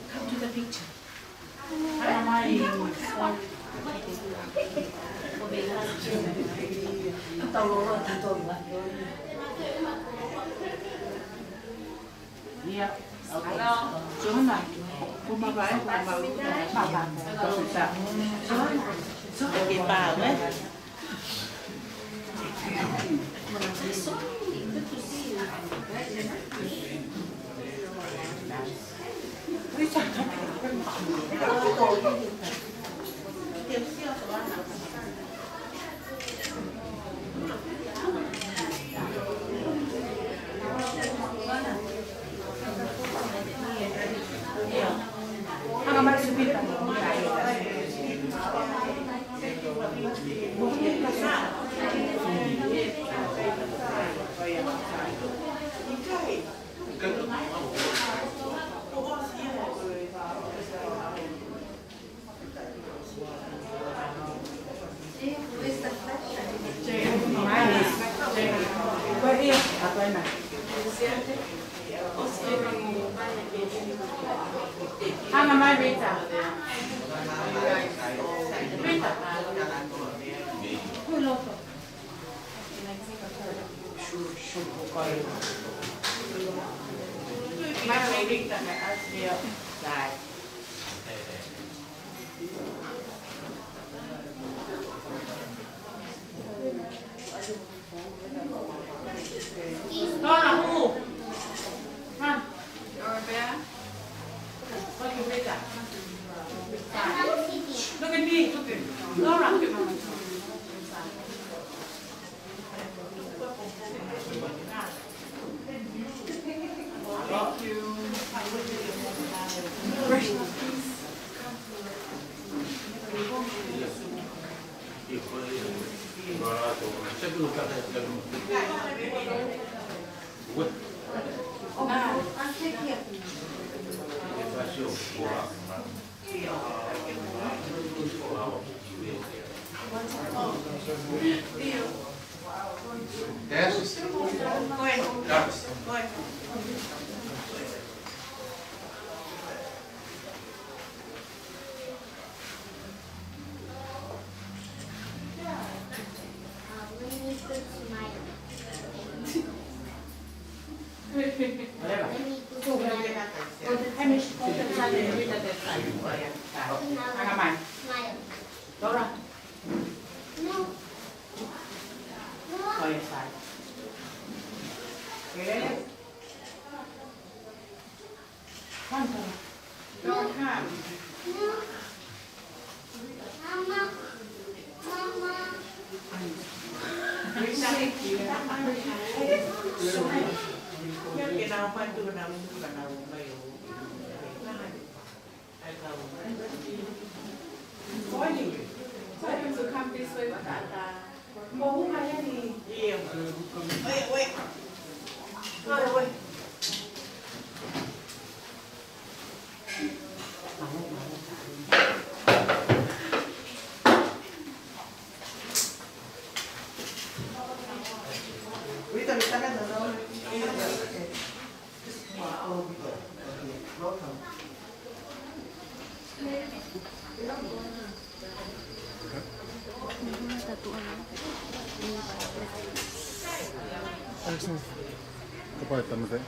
Come to the picture. Ia. Hello. Jonah. Ko mavae, ko mavae. Jonah. Jonah ke pau, eh? Hanga mai, Rita. Rita. Mai, Rita, mai, Rita. Laura, who? Huh? Laura Bear? Look at me. Look at Laura. Thank you. Yes? Yes. Laura. Morning. Tell him to come this way, Tata. Mo huma heni. Ia. Oi, oi. Oi, oi. Rita, Rita, no, no. Welcome. Excellent. Goodbye, Timothy.